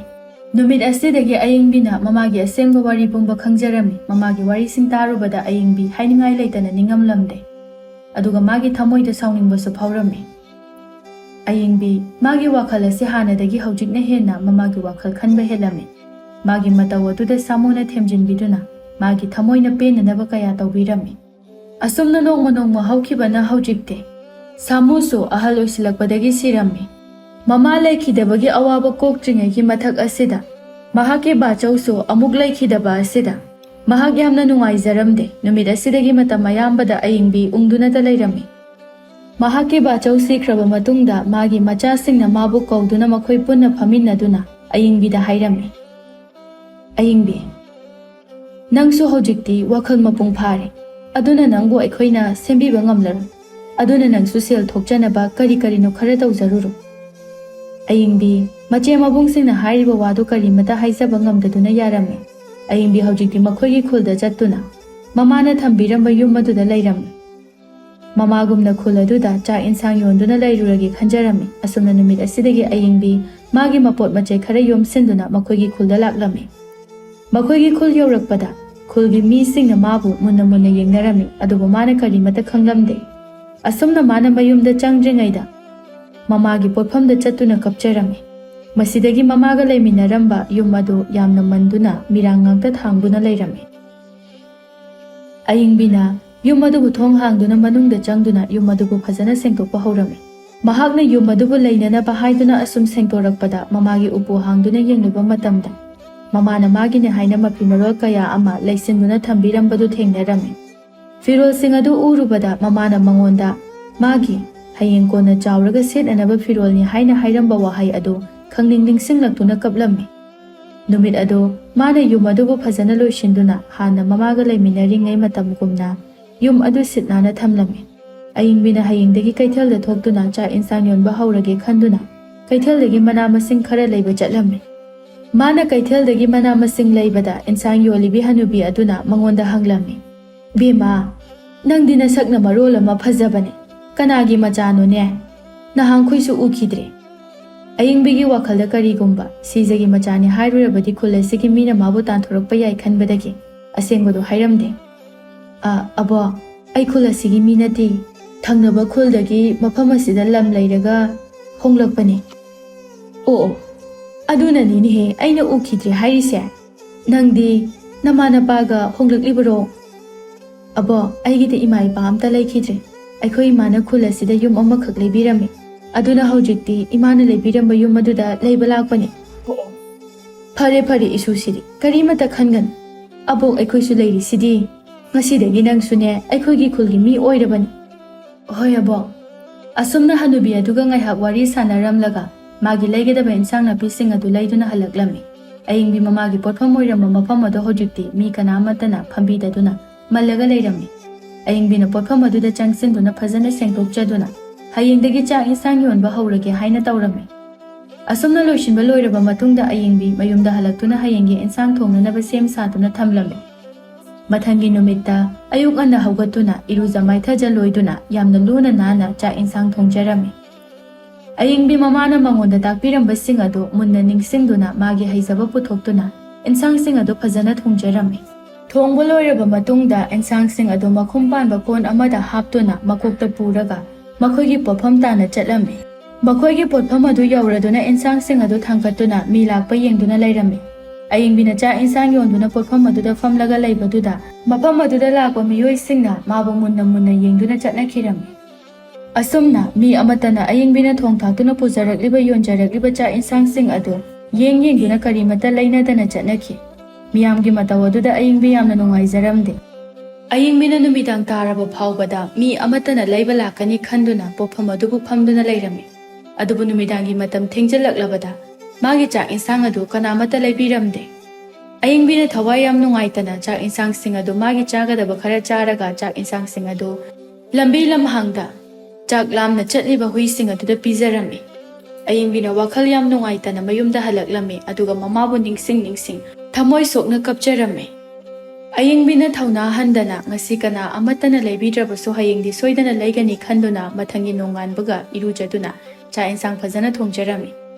ꯅꯨꯃꯤꯠ ꯑꯁꯤꯗꯒꯤ ꯑꯌꯤꯡꯕꯤꯅ ꯃꯃꯥꯒꯤ ꯑꯁꯦꯡꯕ ꯋꯥꯔꯤ ꯄꯨꯝꯕ ꯈꯪꯖꯔꯝꯃꯤ꯫ ꯃꯃꯥꯒꯤ ꯋꯥꯔꯤꯁꯤꯡ ꯇꯥꯔꯨꯕꯗ ꯑꯌꯤꯡꯕꯤ ꯍꯥꯏꯅꯤꯡꯉꯥꯏ ꯂꯩꯇꯅ ꯅꯤꯡꯉꯝꯂꯝꯗꯦ꯫ ꯑꯗꯨꯒ ꯃꯥꯒꯤ ꯊꯃꯣꯏꯗ ꯁꯥꯎꯅꯤꯡꯕꯁꯨ ꯐꯥꯎꯔꯝꯃꯤ꯫ ꯑꯌꯤꯡꯕꯤ, ꯃꯥꯒꯤ ꯋꯥꯈꯜ ꯑꯁꯤ ꯍꯥꯟꯅꯗꯒꯤ ꯍꯧꯖꯤꯛꯅ ꯍꯦꯟꯅ ꯃꯃꯥꯒꯤ ꯋꯥꯈꯜ ꯈꯟꯕ ꯍꯦꯜꯂꯝꯃꯤ꯫ ꯃꯥꯒꯤ ꯃꯇꯧ ꯑꯗꯨꯗ ꯁꯥꯃꯨꯅ ꯊꯦꯝꯖꯤꯟꯕꯤꯗꯨꯅ ꯃꯥꯒꯤ ꯊꯃꯣꯏꯅ ꯄꯦꯟꯅꯅꯕ ꯀꯌꯥ ꯇꯧꯕꯤꯔꯝꯃꯤ꯫ ꯑꯁꯨꯝꯅ ꯅꯣꯡꯃ ꯅꯣꯡꯃ ꯍꯧꯈꯤꯕꯅ ꯍꯧꯖꯤꯛꯇꯤ ꯁꯥꯃꯨꯁꯨ ꯑꯍꯜ ꯑꯣꯏꯁꯤꯜꯂꯛꯄꯗꯒꯤ ꯁꯤꯔꯝꯃꯤ꯫ ꯃꯃꯥ ꯂꯩꯈꯤꯗꯕꯒꯤ ꯑꯋꯥꯕ ꯀꯣꯛꯇ꯭ꯔꯤꯉꯩꯒꯤ ꯃꯊꯛ ꯑꯁꯤꯗ ꯃꯍꯥꯛꯀꯤ ꯕꯥꯆꯧꯁꯨ ꯑꯃꯨꯛ ꯂꯩꯈꯤꯗꯕ ꯑꯁꯤꯗ ꯃꯍꯥꯛ ꯌꯥꯝꯅ ꯅꯨꯡꯉꯥꯏꯖꯔꯝꯗꯦ꯫ ꯅꯨꯃꯤꯠ ꯑꯁꯤꯗꯒꯤ ꯃꯇꯝ ꯑꯌꯥꯝꯕꯗ ꯑꯌꯤꯡꯕꯤ ꯎꯪꯗꯨꯅꯇ ꯂꯩꯔꯝꯃꯤ꯫ ꯃꯍꯥꯛꯀꯤ ꯕꯥꯆꯧ ꯁꯤꯈ꯭ꯔꯕ ꯃꯇꯨꯡꯗ ꯃꯥꯒꯤ ꯃꯆꯥꯁꯤꯡꯅ ꯃꯥꯕꯨ ꯀꯧꯗꯨꯅ ꯃꯈꯣꯏ ꯄꯨꯟꯅ ꯐꯝꯃꯤꯟꯅꯗꯨꯅ ꯑꯌꯤꯡꯕꯤꯗ ꯍꯥꯏꯔꯝꯃꯤ, "ꯑꯌꯤꯡꯕꯤ, ꯅꯪꯁꯨ ꯍꯧꯖꯤꯛꯇꯤ ꯋꯥꯈꯜ ꯃꯄꯨꯡ ꯐꯥꯔꯦ, ꯑꯗꯨꯅ ꯅꯪꯕꯨ ꯑꯩꯈꯣꯏꯅ ꯁꯦꯝꯕꯤꯕ ꯉꯝꯂꯔꯣꯏ꯫ ꯑꯗꯨꯅ ꯅꯪꯁꯨ ꯁꯦꯜ ꯊꯣꯛꯆꯅꯕ ꯀꯔꯤ ꯀꯔꯤꯅꯣ ꯈꯔ ꯇꯧꯖꯔꯨꯔꯣ꯫" ꯑꯌꯤꯡꯕꯤ, ꯃꯆꯦ ꯃꯕꯨꯡꯁꯤꯡꯅ ꯍꯥꯏꯔꯤꯕ ꯋꯥꯗꯨ ꯀꯔꯤꯃꯇ ꯍꯥꯏꯖꯕ ꯉꯝꯗꯗꯨꯅ ꯌꯥꯔꯝꯃꯤ꯫ ꯑꯌꯤꯡꯕꯤ ꯍꯧꯖꯤꯛꯇꯤ ꯃꯈꯣꯏꯒꯤ ꯈꯨꯜꯗ ꯆꯠꯇꯨꯅ ꯃꯃꯥꯅ ꯊꯝꯕꯤꯔꯝꯕ ꯌꯨꯝ ꯑꯗꯨꯗ ꯂꯩꯔꯝꯃꯤ꯫ ꯃꯃꯥꯒꯨꯝꯅ ꯈꯨꯜ ꯑꯗꯨꯗ ꯆꯥꯛ ꯏꯟꯁꯥꯡ ꯌꯣꯟꯗꯨꯅ ꯂꯩꯔꯨꯔꯒꯦ ꯈꯟꯖꯔꯝꯃꯤ꯫ ꯑꯁꯨꯝꯅ ꯅꯨꯃꯤꯠ ꯑꯁꯤꯗꯒꯤ ꯑꯌꯤꯡꯕꯤ ꯃꯥꯒꯤ ꯃꯄꯣꯠ ꯃꯆꯩ ꯈꯔ ꯌꯣꯝꯁꯤꯟꯗꯨꯅ ꯃꯈꯣꯏꯒꯤ ꯈꯨꯜꯗ ꯂꯥꯛꯂꯝꯃꯤ꯫ ꯃꯈꯣꯏꯒꯤ ꯈꯨꯜ ꯌꯧꯔꯛꯄꯗ ꯈꯨꯜꯒꯤ ꯃꯤꯁꯤꯡꯅ ꯃꯥꯕꯨ ꯃꯨꯟꯅ ꯃꯨꯟꯅ ꯌꯦꯡꯅꯔꯝꯃꯤ, ꯑꯗꯨꯕꯨ ꯃꯥꯅ ꯀꯔꯤꯃꯇ ꯈꯪꯂꯝꯗꯦ꯫ ꯑꯁꯨꯝꯅ ꯃꯥꯅ ꯃꯌꯨꯝꯗ ꯆꯪꯗ꯭ꯔꯤꯉꯩꯗ ꯃꯃꯥꯒꯤ ꯄꯣꯠꯐꯝꯗ ꯆꯠꯇꯨꯅ ꯀꯞꯆꯔꯝꯃꯤ꯫ ꯃꯁꯤꯗꯒꯤ ꯃꯃꯥꯒ ꯂꯩꯃꯤꯟꯅꯔꯝꯕ ꯌꯨꯝ ꯑꯗꯨ ꯌꯥꯝꯅ ꯃꯟꯗꯨꯅ ꯃꯤꯔꯥꯡ ꯉꯥꯛꯇ ꯊꯥꯡꯗꯨꯅ ꯂꯩꯔꯝꯃꯤ꯫ ꯑꯌꯤꯡꯕꯤꯅ ꯌꯨꯝ ꯑꯗꯨꯕꯨ ꯊꯣꯡ ꯍꯥꯡꯗꯨꯅ ꯃꯅꯨꯡꯗ ꯆꯪꯗꯨꯅ ꯌꯨꯝ ꯑꯗꯨꯕꯨ ꯐꯖꯅ ꯁꯦꯡꯗꯣꯛꯄ ꯍꯧꯔꯝꯃꯤ꯫ ꯃꯍꯥꯛꯅ ꯌꯨꯝ ꯑꯗꯨꯕꯨ ꯂꯩꯅꯅꯕ ꯍꯥꯏꯗꯨꯅ ꯑꯁꯨꯝ ꯁꯦꯡꯗꯣꯔꯛꯄꯗ ꯃꯃꯥꯒꯤ ꯎꯄꯨ ꯍꯥꯡꯗꯨꯅ ꯌꯦꯡꯂꯨꯕ ꯃꯇꯝꯗ ꯃꯃꯥꯅ ꯃꯥꯒꯤꯅꯦ ꯍꯥꯏꯅ ꯃꯐꯤ ꯃꯔꯣꯜ ꯀꯌꯥ ꯑꯃ ꯂꯩꯁꯤꯟꯗꯨꯅ ꯊꯝꯕꯤꯔꯝꯕꯗꯨ ꯊꯦꯡꯅꯔꯝꯃꯤ꯫ ꯐꯤꯔꯣꯜꯁꯤꯡ ꯑꯗꯨ ꯎꯔꯨꯕꯗ ꯃꯃꯥꯅ ꯃꯉꯣꯟꯗ, ꯃꯥꯒꯤ "ꯍꯌꯦꯡ ꯀꯣꯟꯅ ꯆꯥꯎꯔꯒ ꯁꯦꯠꯅꯅꯕ ꯐꯤꯔꯣꯜꯅꯤ" ꯍꯥꯏꯅ ꯍꯥꯏꯔꯝꯕ ꯋꯥꯍꯩ ꯑꯗꯨ ꯈꯪꯅꯤꯡ ꯅꯤꯡꯁꯤꯡꯂꯛꯇꯨꯅ ꯀꯞꯂꯝꯃꯤ꯫ ꯅꯨꯃꯤꯠ ꯑꯗꯨ ꯃꯥꯅ ꯌꯨꯝ ꯑꯗꯨꯕꯨ ꯐꯖꯅ ꯂꯣꯏꯁꯤꯟꯗꯨꯅ ꯍꯥꯟꯅ ꯃꯃꯥꯒ ꯂꯩꯃꯤꯟꯅꯔꯤꯉꯩ ꯃꯇꯝꯒꯨꯝꯅ ꯌꯨꯝ ꯑꯗꯨ ꯁꯤꯠ ꯅꯥꯟꯅ ꯊꯝꯂꯝꯃꯤ꯫ ꯑꯌꯤꯡꯕꯤꯅ ꯍꯌꯦꯡꯗꯒꯤ ꯀꯩꯊꯦꯜꯗ ꯊꯣꯛꯇꯨꯅ ꯆꯥꯛ ꯏꯟꯁꯥꯡ ꯌꯣꯟꯕ ꯍꯧꯔꯒꯦ ꯈꯟꯗꯨꯅ ꯀꯩꯊꯦꯜꯗꯒꯤ ꯃꯅꯥ ꯃꯁꯤꯡ ꯈꯔ ꯂꯩꯕ ꯆꯠꯂꯝꯃꯤ꯫ ꯃꯥꯅ ꯀꯩꯊꯦꯜꯗꯒꯤ ꯃꯅꯥ ꯃꯁꯤꯡ ꯂꯩꯕꯗ ꯏꯟꯁꯥꯡ ꯌꯣꯜꯂꯤꯕꯤ ꯍꯅꯨꯕꯤ ꯑꯗꯨꯅ ꯃꯉꯣꯟꯗ ꯍꯪꯂꯝꯃꯤ, "ꯕꯦꯝꯃ, ꯅꯪꯗꯤ ꯅꯁꯛꯅ ꯃꯔꯣꯜ ꯑꯃ ꯐꯖꯕꯅꯦ, ꯀꯅꯥꯒꯤ ꯃꯆꯥꯅꯣꯅꯦ? ꯅꯍꯥꯟꯈꯣꯏꯁꯨ ꯎꯈꯤꯗ꯭ꯔꯦ"꯫ ꯑꯌꯤꯡꯕꯤꯒꯤ ꯋꯥꯈꯜꯗ ꯀꯔꯤꯒꯨꯝꯕ ꯁꯤꯖꯒꯤ ꯃꯆꯥꯅꯤ ꯍꯥꯏꯔꯨꯔꯕꯗꯤ ꯈꯨꯜ ꯑꯁꯤꯒꯤ ꯃꯤꯅ ꯃꯥꯕꯨ ꯇꯥꯟꯊꯣꯔꯛꯄ ꯌꯥꯏ ꯈꯟꯕꯗꯒꯤ ꯑꯁꯦꯡꯕꯗꯨ ꯍꯥꯏꯔꯝꯗꯦ꯫ "ꯑ, ꯑꯕꯣ, ꯑꯩ ꯈꯨꯜ ꯑꯁꯤꯒꯤ ꯃꯤ ꯅꯠꯇꯦ, ꯊꯪꯅꯕ ꯈꯨꯜꯗꯒꯤ ꯃꯐꯝ ꯑꯁꯤꯗ ꯂꯝ ꯂꯩꯔꯒ ꯍꯣꯡꯂꯛꯄꯅꯦ"꯫ "ꯑꯣ, ꯑꯣ, ꯑꯗꯨꯅꯅꯤꯅꯦꯍꯦ ꯑꯩꯅ ꯎꯈꯤꯗ꯭ꯔꯦ ꯍꯥꯏꯔꯤꯁꯦ꯫ ꯅꯪꯗꯤ ꯅꯃꯥ ꯅꯄꯥꯒ ꯍꯣꯡꯂꯛꯂꯤꯕꯔꯣ?" "ꯑꯕꯣ, ꯑꯩꯒꯤꯗꯤ ꯏꯃꯥ ꯏꯄꯥ ꯑꯝꯇ ꯂꯩꯈꯤꯗ꯭ꯔꯦ꯫ ꯑꯩꯈꯣꯏ ꯏꯃꯥꯅ ꯈꯨꯜ ꯑꯁꯤꯗ ꯌꯨꯝ ꯑꯃꯈꯛ ꯂꯩꯕꯤꯔꯝꯃꯤ꯫ ꯑꯗꯨꯅ ꯍꯧꯖꯤꯛꯇꯤ ꯏꯃꯥꯅ ꯂꯩꯕꯤꯔꯝꯕ ꯌꯨꯝ ꯑꯗꯨꯗ ꯂꯩꯕ ꯂꯥꯛꯄꯅꯤ"꯫ "ꯑꯣ, ꯑꯣ, ꯐꯔꯦ, ꯐꯔꯦ, ꯏꯁꯨꯁꯤꯗꯤ ꯀꯔꯤꯃꯠꯇ ꯈꯟꯒꯅꯨ꯫ ꯑꯕꯣꯛ ꯑꯩꯈꯣꯏꯁꯨ ꯂꯩꯔꯤꯁꯤꯗꯤ꯫ ꯉꯁꯤꯗꯒꯤ ꯅꯪꯁꯨꯅꯦ ꯑꯩꯈꯣꯏꯒꯤ ꯈꯨꯜꯒꯤ ꯃꯤ ꯑꯣꯏꯔꯕꯅꯤ"꯫ "ꯍꯣꯏ, ꯑꯕꯣꯛ"꯫ ꯑꯁꯨꯝꯅ ꯍꯅꯨꯕꯤ ꯑꯗꯨꯒ ꯉꯥꯏꯍꯥꯛ ꯋꯥꯔꯤ ꯁꯥꯟꯅꯔꯝꯂꯒ ꯃꯥꯒꯤ ꯂꯩꯒꯗꯕ ꯏꯟꯁꯥꯡ ꯅꯥꯄꯤꯁꯤꯡ ꯑꯗꯨ ꯂꯩꯗꯨꯅ ꯍꯜꯂꯛꯂꯝꯃꯤ꯫ ꯑꯌꯤꯡꯕꯤ ꯃꯃꯥꯒꯤ ꯄꯣꯠꯐꯝ ꯑꯣꯏꯔꯝꯕ ꯃꯐꯝ ꯑꯗꯨ ꯍꯧꯖꯤꯛꯇꯤ ꯃꯤ ꯀꯅꯥꯃꯠꯇꯅ ꯐꯝꯕꯤꯗꯗꯨꯅ ꯃꯜꯂꯒ ꯂꯩꯔꯝꯃꯤ꯫ ꯑꯌꯤꯡꯕꯤꯅ ꯄꯣꯠꯐꯝ ꯑꯗꯨꯗ ꯆꯪꯁꯤꯟꯗꯨꯅ ꯐꯖꯅ ꯁꯦꯡꯗꯣꯛꯆꯗꯨꯅ ꯍꯌꯦꯡꯗꯒꯤ ꯆꯥꯛ ꯏꯟꯁꯥꯡ ꯌꯣꯟꯕ ꯍꯧꯔꯒꯦ ꯍꯥꯏꯅ ꯇꯧꯔꯝꯃꯤ꯫ ꯑꯁꯨꯝꯅ ꯂꯣꯏꯁꯤꯟꯕ ꯂꯣꯏꯔꯕ ꯃꯇꯨꯡꯗ ꯑꯌꯤꯡꯕꯤ ꯃꯌꯨꯝꯗ ꯍꯜꯂꯛꯇꯨꯅ ꯍꯌꯦꯡꯒꯤ ꯏꯟꯁꯥꯡ ꯊꯣꯡꯅꯅꯕ ꯁꯦꯝ ꯁꯥꯗꯨꯅ ꯊꯝꯂꯝꯃꯤ꯫ ꯃꯊꯪꯒꯤ ꯅꯨꯃꯤꯠꯇ ꯑꯌꯨꯛ ꯉꯟꯅ ꯍꯧꯒꯠꯇꯨꯅ ꯏꯔꯨꯖ ꯃꯥꯏꯊꯖ ꯂꯣꯏꯗꯨꯅ ꯌꯥꯝꯅ ꯂꯨꯅ ꯅꯥꯟꯅ ꯆꯥꯛ ꯏꯟꯁꯥꯡ ꯊꯣꯡꯖꯔꯝꯃꯤ꯫ ꯑꯌꯤꯡꯕꯤ ꯃꯃꯥꯅ ꯃꯉꯣꯟꯗ ꯇꯥꯛꯄꯤꯔꯝꯕꯁꯤꯡ ꯑꯗꯨ ꯃꯨꯟꯅ ꯅꯤꯡꯁꯤꯡꯗꯨꯅ ꯃꯥꯒꯤ ꯍꯩꯖꯕ ꯄꯨꯊꯣꯛꯇꯨꯅ ꯏꯟꯁꯥꯡꯁꯤꯡ ꯑꯗꯨ ꯐꯖꯅ ꯊꯣꯡꯖꯔꯝꯃꯤ꯫ ꯊꯣꯡꯕ ꯂꯣꯏꯔꯕ ꯃꯇꯨꯡꯗ ꯏꯟꯁꯥꯡꯁꯤꯡ ꯑꯗꯨ ꯃꯈꯨꯝ ꯄꯥꯟꯕ ꯀꯣꯟ ꯑꯃꯗ ꯍꯥꯞꯇꯨꯅ ꯃꯀꯣꯛꯇ ꯄꯨꯔꯒ ꯃꯈꯣꯏꯒꯤ ꯄꯣꯠꯐꯝ ꯇꯥꯟꯅ ꯆꯠꯂꯝꯃꯤ꯫ ꯃꯈꯣꯏꯒꯤ ꯄꯣꯠꯐꯝ ꯑꯗꯨ ꯌꯧꯔꯗꯨꯅ ꯏꯟꯁꯥꯡꯁꯤꯡ ꯑꯗꯨ ꯊꯥꯡꯒꯠꯇꯨꯅ ꯃꯤ ꯂꯥꯛꯄ ꯌꯦꯡꯗꯨꯅ ꯂꯩꯔꯝꯃꯤ꯫ ꯑꯌꯤꯡꯕꯤꯅ ꯆꯥꯛ ꯏꯟꯁꯥꯡ ꯌꯣꯟꯗꯨꯅ ꯄꯣꯠꯐꯝ ꯑꯗꯨꯗ ꯐꯝꯂꯒ ꯂꯩꯕꯗꯨꯗ ꯃꯐꯝ ꯑꯗꯨꯗ ꯂꯥꯛꯄ ꯃꯤꯑꯣꯏꯁꯤꯡꯅ ꯃꯥꯕꯨ ꯃꯨꯟꯅ ꯃꯨꯟꯅ ꯌꯦꯡꯗꯨꯅ ꯆꯠꯅꯈꯤꯔꯝꯃꯤ꯫ ꯑꯁꯨꯝꯅ ꯃꯤ ꯑꯃꯠꯇꯅ ꯑꯌꯤꯡꯕꯤꯅ ꯊꯣꯡ ꯊꯥꯛꯇꯨꯅ ꯄꯨꯖꯔꯛꯂꯤꯕ ꯌꯣꯟꯖꯔꯛꯂꯤꯕ ꯆꯥꯛ ꯏꯟꯁꯥꯡꯁꯤꯡ ꯑꯗꯨ ꯌꯦꯡ ꯌꯦꯡꯗꯨꯅ ꯀꯔꯤꯃꯠꯇ ꯂꯩꯅꯗꯅ ꯆꯠꯅꯈꯤ꯫ ꯃꯤꯌꯥꯝꯒꯤ ꯃꯇꯧ ꯑꯗꯨꯗ ꯑꯌꯤꯡꯕꯤ ꯌꯥꯝꯅ ꯅꯨꯡꯉꯥꯏꯖꯔꯝꯗꯦ꯫ ꯑꯌꯤꯡꯕꯤꯅ ꯅꯨꯃꯤꯗꯥꯡ ꯇꯥꯔꯕ ꯐꯥꯎꯕꯗ ꯃꯤ ꯑꯃꯠꯇꯅ ꯂꯩꯕ ꯂꯥꯛꯀꯅꯤ ꯈꯟꯗꯨꯅ ꯄꯣꯠꯐꯝ ꯑꯗꯨꯕꯨ ꯐꯝꯗꯨꯅ ꯂꯩꯔꯝꯃꯤ꯫ ꯑꯗꯨꯕꯨ ꯅꯨꯃꯤꯗꯥꯡꯒꯤ ꯃꯇꯝ ꯊꯦꯡꯖꯤꯜꯂꯛꯂꯕꯗ ꯃꯥꯒꯤ ꯆꯥꯛ ꯏꯟꯁꯥꯡ ꯑꯗꯨ ꯀꯅꯥꯃꯠꯇ ꯂꯩꯕꯤꯔꯝꯗꯦ꯫ ꯑꯌꯤꯡꯕꯤꯅ ꯊꯋꯥꯏ ꯌꯥꯝ ꯅꯨꯡꯉꯥꯏꯇꯅ ꯆꯥꯛ ꯏꯟꯁꯥꯡꯁꯤꯡ ꯑꯗꯨ ꯃꯥꯒꯤ ꯆꯥꯒꯗꯕ ꯈꯔ ꯆꯥꯔꯒ ꯆꯥꯛ ꯏꯟꯁꯥꯡꯁꯤꯡ ꯑꯗꯨ ꯂꯝꯕꯤ ꯂꯝꯍꯥꯡꯗ ꯆꯥꯛ ꯂꯥꯝꯅ ꯆꯠꯂꯤꯕ ꯍꯨꯏꯁꯤꯡ ꯑꯗꯨꯗ ꯄꯤꯖꯔꯝꯃꯤ꯫ ꯑꯌꯤꯡꯕꯤꯅ ꯋꯥꯈꯜ ꯌꯥꯝ ꯅꯨꯡꯉꯥꯏꯇꯅ ꯃꯌꯨꯝꯗ ꯍꯜꯂꯛꯂꯝꯃꯤ, ꯑꯗꯨꯒ ꯃꯃꯥꯕꯨ ꯅꯤꯡꯁꯤꯡ ꯅꯤꯡꯁꯤꯡ ꯊꯃꯣꯏ ꯁꯣꯛꯅ ꯀꯞꯆꯔꯝꯃꯤ꯫ ꯑꯌꯤꯡꯕꯤꯅ ꯊꯧꯅꯥ ꯍꯟꯗꯅ ꯉꯁꯤ ꯀꯅꯥ ꯑꯃꯠꯇꯅ ꯂꯩꯕꯤꯗ꯭ꯔꯕꯁꯨ ꯍꯌꯦꯡꯗꯤ ꯁꯣꯏꯗꯅ ꯂꯩꯒꯅꯤ ꯈꯟꯗꯨꯅ ꯃꯊꯪꯒꯤ ꯅꯣꯡꯉꯥꯟꯕꯒ ꯏꯔꯨꯖꯗꯨꯅ ꯆꯥꯛ ꯏꯟꯁꯥꯡ ꯐꯖꯅ ꯊꯣꯡꯖꯔꯝꯃꯤ꯫